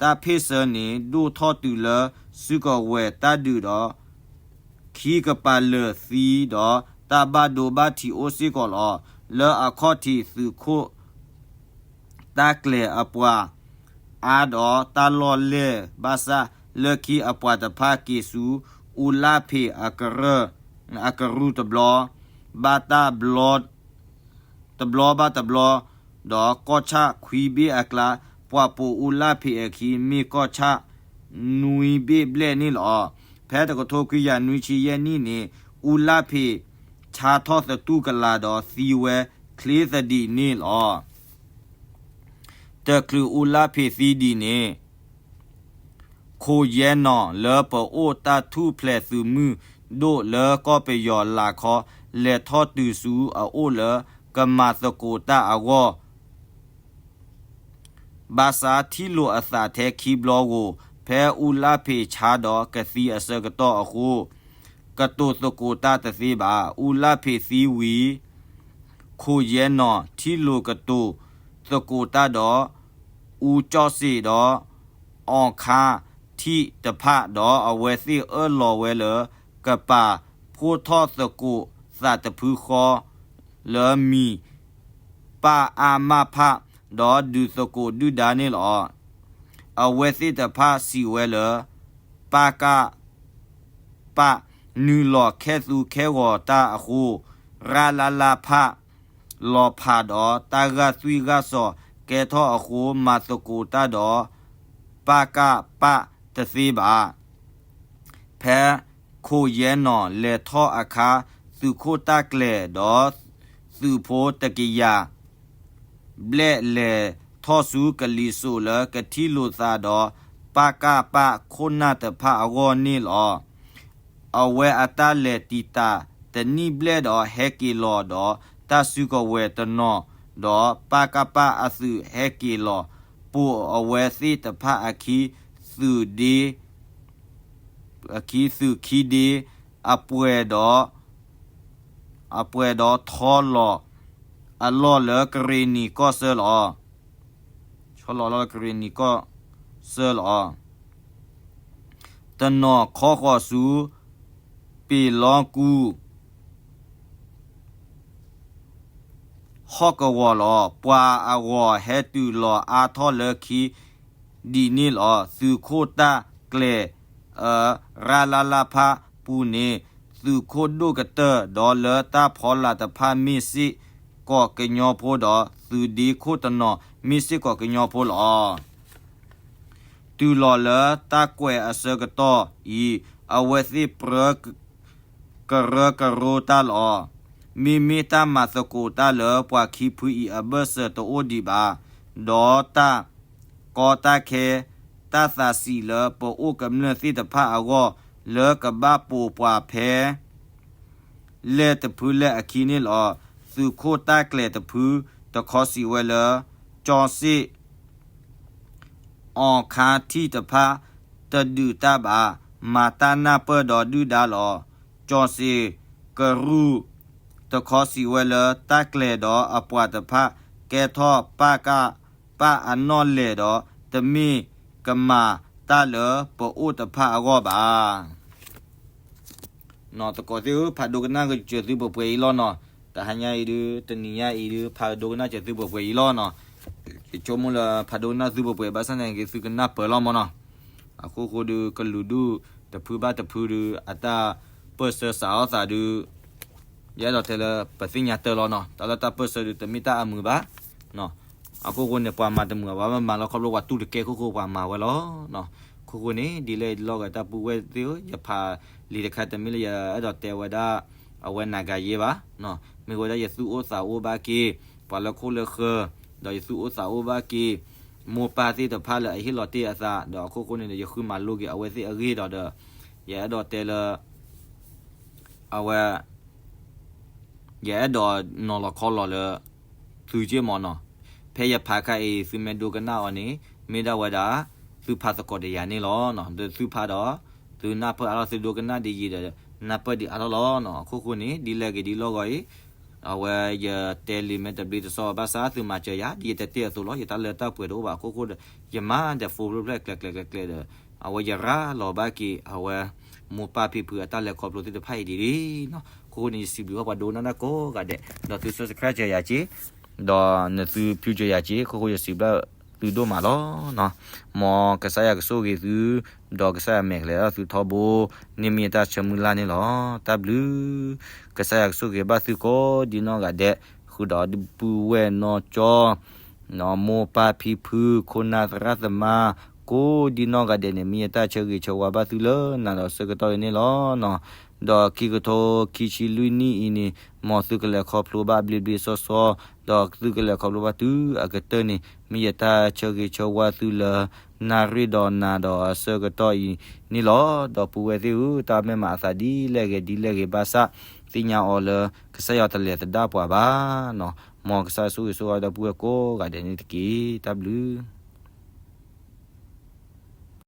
တၢ်ဖ့ၣ်ဆၢန့ၣ် ဒိၣ်ထီၣ်တုၤလၢစုကဝဲၤတၢ်ဒုးဒီး ခံကပၤလၢာ်သံဒီး တၢ်ဘၣ်ဒိဘၣ်ထံးအိၣ်စ့ၢ်ကီးလီၤ. လၢအခီၣ်ထံးသုးခိၣ် တၢ်ကျဲၤအပှၤအါဒီးတၢ်လီၢ်လဲၢ်ဘၣ်ဆၣ် လၢခံအပှၤတဖၣ်က့ၤဆူ အူလၣ်ဖ့းအကရူၢ်တဘျီ ဘၣ်တဘျီ တဘျီဘၣ်တဘျီ ဒီးကီၢ်ဆၣ်ခွံဘ့ၣ်အကျါ ပှၤပိာ်အူလၣ်ဖ့းအခံ မ့ၢ်ကီၢ်ဆၣ်နွံဘ့ၣ်ဘျဲၣ်န့ၣ်လီၤ. ဖဲတကထိခွံကယၤနွံဆံယဲၢ်နံၣ်န့ၣ် အူလၣ်ဖ့းဆါထီၣ်သတူၢ်ကလာ်ဒီးသံဝဲချ့သဒံးန့ၣ်လီၤ. တချုးအူလၣ်ဖ့းသံဒံးန့ၣ် ခိၣ်ယဲၢ်နီၣ် လၢပအိၣ်တၢ်ထူၣ်ဖျဲးသုးမုၢ်ဒိၣ်လၢကီၢ်ပယီၤလာ်ခီ လဲၤထီၣ်တုၤဆူအအိၣ်လၢကမၤသကိးတၢ်အဂီၢ် ဘၣ်ဆၣ်ထံၣ်လိာ်အသးထဲခံဘျီဧိၤ ဖဲအူလၣ်ဖ့းဆါဒီးကသံအဆၢကတီၢ်အဃိ ကတိၤသကိးတၢ်တသ့ဘၣ်. အူလၣ်ဖ့းသံဝံၤ ခိၣ်ယဲၢ်နီၣ်ထံၣ်လိာ်ကတိၤသကိးတၢ်ဒီး အူကၠီၣ်စ့းဒီး အီၣ်ခါထံၣ်တဖၣ်ဒီး အဝဲသ့ၣ်အၢၣ်လီၤဝဲလၢ ကပာ်ဖှိၣ်ထီၣ်သကိးသးတဖုဃီ လၢမံၤ ပအမဖ ဒီးဒုးသကိးဒုၣ်ဒါန့ၣ်လီၤ. အဝဲသ့ၣ်တဖၣ်စံးဝဲလၢ ပကပ နုာ်လီၤခဲသူခဲဂီၤတၢ်အဃိ ရလလဖ လီၤဖးဒီးတၢ်ဂာ်သွံၣ်ဂာ်စီၤကဲထီၣ်အဃိ မၤသကိးတၢ်ဒီး ပကပ တသ့ဘၣ်. ဖဲခိၣ်ယဲၢ်နီၤလဲၤထီၣ်အခါ သုးခိၣ်တၢ်ကျဲၤဒီးသုးဖိတကယၤ ဘျဲၣ်လဲၤထီၣ်ဆူကလံၤစိးလၢကထံၣ်လိာ်သးဒီး ပကပ ခိၣ်နၢ်တဖၣ်အဂီၢ်န့ၣ်လီၤ. အဝဲအတၢ်လဲၤတံာ်တာ်တနံၣ်ဘျဲၣ်ဒီး ဟဲက့ၤလီၤဒီးတၢ်စုကဝဲၤတနီၤ ဒီးပကပ အသုးဟဲက့ၤလီၤ ပိာ်အဝဲသ့ၣ်တဖၣ်အခံ သုးဒ့ အခံသုးခံဒ့ အပှဲၤဒီး အပှဲၤဒီးထီလီၤအလီၢ်လၢကရ့ၣ်နံၤကီၢ်ဆၢလီၤ. ထီလီၤလၢကရ့ၣ်နံၤကီၢ်ဆၢလီၤ. တနီၤခီဃီၤဆူ ပ့ၤလီကူ ဟီၣ်ကဝီၤလီၤ. ပှၤအဂီၤဟဲတုၤလီၤအါထီၣ်လၢခံဒ်န့ၣ်လီၤ. သုးခိၣ်တၢ်ကျဲၤ အ ရလလဖ ပူၤန့ၣ် သုးခိၣ်ဒိၣ်ကတၢၢ် ဒီးလၢတၢ်ဖီလာ်တဖၣ်မ့ၢ်စ့ၢ်ကီးကညီဖိဒီး သုးဒ့ခိၣ်တနီၤမ့ၢ်စ့ၢ်ကီးကညီဖိလီၤ. တုၤလီၤလၢတၢ်ကွဲးအဆၢကတီၢ်အံၤ အဝဲသ့ၣ်ပြၢ ကရၢကရိတၢ်လီၤ. မ့မ့ၢ်တၢ်မၤသကိးတၢ်လၢပှၤခံဖုအံၤအဘၢၣ်စၢၤတအိၣ်ဒံးဘၣ်. ဒီးတၢ်ကီတၢ်ခဲ တၢ်သးဆံးလၢပအိၣ်ကမျၢၢ်သ့ၣ်တဖၣ်အဂီၢ် လၢကဘၣ်ပိာ်ပှၤဖဲ လဲၣ်တဖုလဲၣ်အခံန့ၣ်လီၤ. သုးခိၣ်တၢ်ကျဲၤတဖုတခီစံးဝဲလၢ ကၠီစ့ၣ် အီၣ်ခါထံၣ်တဖၣ် တဒုးတၢ်ဘၣ် မၤတၢ်နၢ်ပၢၢ်ဒီးဒုၣ်ဒါလီၤ. ကၠီစ့ၣ်ကရူၢ်တခီစံးဝဲလၢ တၢ်ကျဲၤဒီးအပှၤတဖၣ် ကဲထီၣ်ပကပအနီၣ်လဲၢ်ဒီး တမ့ၢ်ကမၤတၢ်လၢပအိၣ်တဖၣ်အဂီၢ်ဘၣ်. သကိးသ့ၣ်ဧၢ, ဖးဒိကနၣ်ကစၢၤသုပှဲၤပှဲၤအံၤလီၤနီၤ. တဟါညါအံၤဒုး တနံၤညါအံၤဒုး ဖးဒိကနၣ်စၢၤသုပှဲၤပှဲၤအံၤလီၤနီၤ. ယဆိကမိၣ်လၢဖးဒိကနၣ်သုပှဲၤပှဲၤဘၣ်ဆၣ်န့ၣ် က့ၤသုကနၢ်ပၢၢ်လီၤမၢ်နီၤ. အခိၣ်ဃိဒုး ကလုာ်ဒူၣ်တဖုဘၣ်တဖုဒုး အတၢ်ပၢၢ်ဆၢစးထီၣ်သးဒုး ယအဲၣ်ဒိးတဲလၢပသ့ၣ်ညါတၢၢ်လီၤနီၤ. တၢ်လၢတၢ်ပၢၢ်ဆၢဒုး တမ့ၢ်တၢ်အမုာ်ဘၣ်. အခိၣ်ဃိန့ၣ် ပှၤမၤတမုာ်ဘၣ်, ပှၤမၤလီၤခီဖျိပှၤတူၢ်တကဲခိၣ်ဃိ ပှၤမၤဝဲလီၤ. အခိၣ်ဃိန့ၣ် ဒ်လဲၣ်ဒ်လဲၣ်ဂ့ၤ တၢ်ပုၢ်ဝဲၢ်သ့ၣ်ဧၢ, ယဖးလံာ်တခါတမ့ၢ်လၢယအဲၣ်ဒိးတဲဝဲဒၣ် အဝဲနၤဂၤယ့ဘၣ်. မ့ၢ်ဝဲဒၣ်ယသူၣ်အိၣ်သးအိၣ်ဘၣ်က့ၤ ပှၤလၢခိၣ်လၢဃၢၤ, ဒီးယသူၣ်အိၣ်သးအိၣ်ဘၣ်က့ၤ မိၢ်ပၢ်သ့ၣ်တဖၣ်လၢအဟ့ၣ်လီၤတ့ၢ်အသး, ဒီးအခိၣ်ဃိန့ၣ်ဒီး ယဃုမၤလိက့ၤအဝဲသ့ၣ်အဂ့ၢ်ဒီးဒီး ယအဲၣ်ဒိးတဲလၢ အဝဲ ယအဲၣ်ဒိးနီၤလီၤခီလီၤလၢ သုက့ၢ်မၢ်နီၤ. ဖဲယဖးခါအံၤ သုမ့ၢ်ဒိကနၣ်အီၤန့ၣ် မ့ၢ်ဒၣ်ဝဲဒၣ် သုဖးသကိးဒီးယၤန့ၣ်လီၤ. သုဖးဒီး သုနၢ်ပၢၢ်အါထီၣ် သုဒိကနၣ်ဒ်ယံၤဒီး နၢ်ပၢၢ်ဒံးအါထီၣ်လီၤ. အခိၣ်ဃိန့ၣ် ဒ်လဲၣ်ဂ့ၤဒ်လဲၣ်ဂ့ၤအံၤ အဝဲယတဲလံာ်မ့ၢ်တဘျ့တဆၢဘၣ်ဆၣ် သုမၤစၢၤယၤ ဒ်ယတဲတ့ၢ်အသိးလီၤ. ယတၢ်လၢတၢ်ပှဲၤတအိၣ်ဘၣ်အခိၣ်ဃိဒီး ယမၤဒီး phone ဖျၢၣ်ဖျၢၣ်ကျဲၤကျဲၤကျဲၤကျဲၤဒီး အဝဲယရၤလီၤဘၣ်က့ၤ အဝဲမိၢ်ပၢ်ဖံဖုအတၢ်လဲၤခီဖျိသ့ၣ်တဖၣ်အံၤဒ်န့ၣ်လီၤ. အခိၣ်ဃိန့ၣ် ယစံးဘျုးဘၣ်ပှၤဒိကနၣ်တၢ်ကိးဂၤဒဲး ဒီးသု subscribe စၢၤယၤက့ၤ ဒီးနသု ဖျူးစၢၤယၤက့ၤ အခိၣ်ဃိယစံးဘျုးသုဒိၣ်မးလီၤ. မ်ကစၢ်ယွၤကဆိၣ်ဂ့ၤသု ဒီးကစၢ်ယွၤမဲာ်ကလဲၤဒီးသုထီဘိ န့ၢ်မ့ၢ်ယတၢ်ဆၢမုၢ်လၢ်န့ၣ်လီၤ. တၢ်ဘျုး ကစၢ်ယွၤကဆိၣ်ဂ့ၤဘၣ်သုကိးဒ်နီၢ်ဂၤဒဲး ဃုာ်ဒီးပုၢ်ဝဲၢ်နီၢ်ကၠီ မိၢ်ပၢ်ဖံဖု ခိၣ်နၢ်သရၣ်သမါ ကိးဒ်နီၢ်ဂၤဒဲးန့ၣ် မ့ၢ်ယတၢ်ဆၢဂ့ၤဆၢဝါဘၣ်သုလၢနၤဒီးဆၢကတီၢ်အံၤန့ၣ်လီၤ. ဒီးခံကထိခံဆံလွံၢ်နံၣ်အံၤန့ၣ် မ်သုကလဲၤခီဖျိဘၣ်ဘျ့ဘျ့ဆှီဆှီ ဒီးသုကလဲၤခီဖျိဘၣ်တုၤအကတၢၢ်န့ၣ် မ့ၢ်ယတၢ်ဆၢဂ့ၤဆၢဝါသုလၢ နၣ်ရံၣ်ဒီးနၤဒီးအဆၢကတီၢ်အံၤန့ၣ်လီၤ. ဒီပုၢ်ဝဲၢ်သ့ၣ်ဧၢ, တၢ်မဲာ်မးအသးဒ်လဲၣ်ဂ့ၤဒ်လဲၣ်ဂ့ၤဘၣ်ဆၣ် သ့ၣ်ညါအီၤလၢ ကစၢ်ယွၤတလဲၤသဒၣ်ပှၤဘၣ်နီၤ. မ်ကစၢ်ယွၤဆိၣ်ဂ့ၤဆိၣ်ဝါဒီပုၢ်ဝဲၢ်ကိးဂၤဒဲးန့ၣ်တက့ၢ်. တၢ်ဘျုး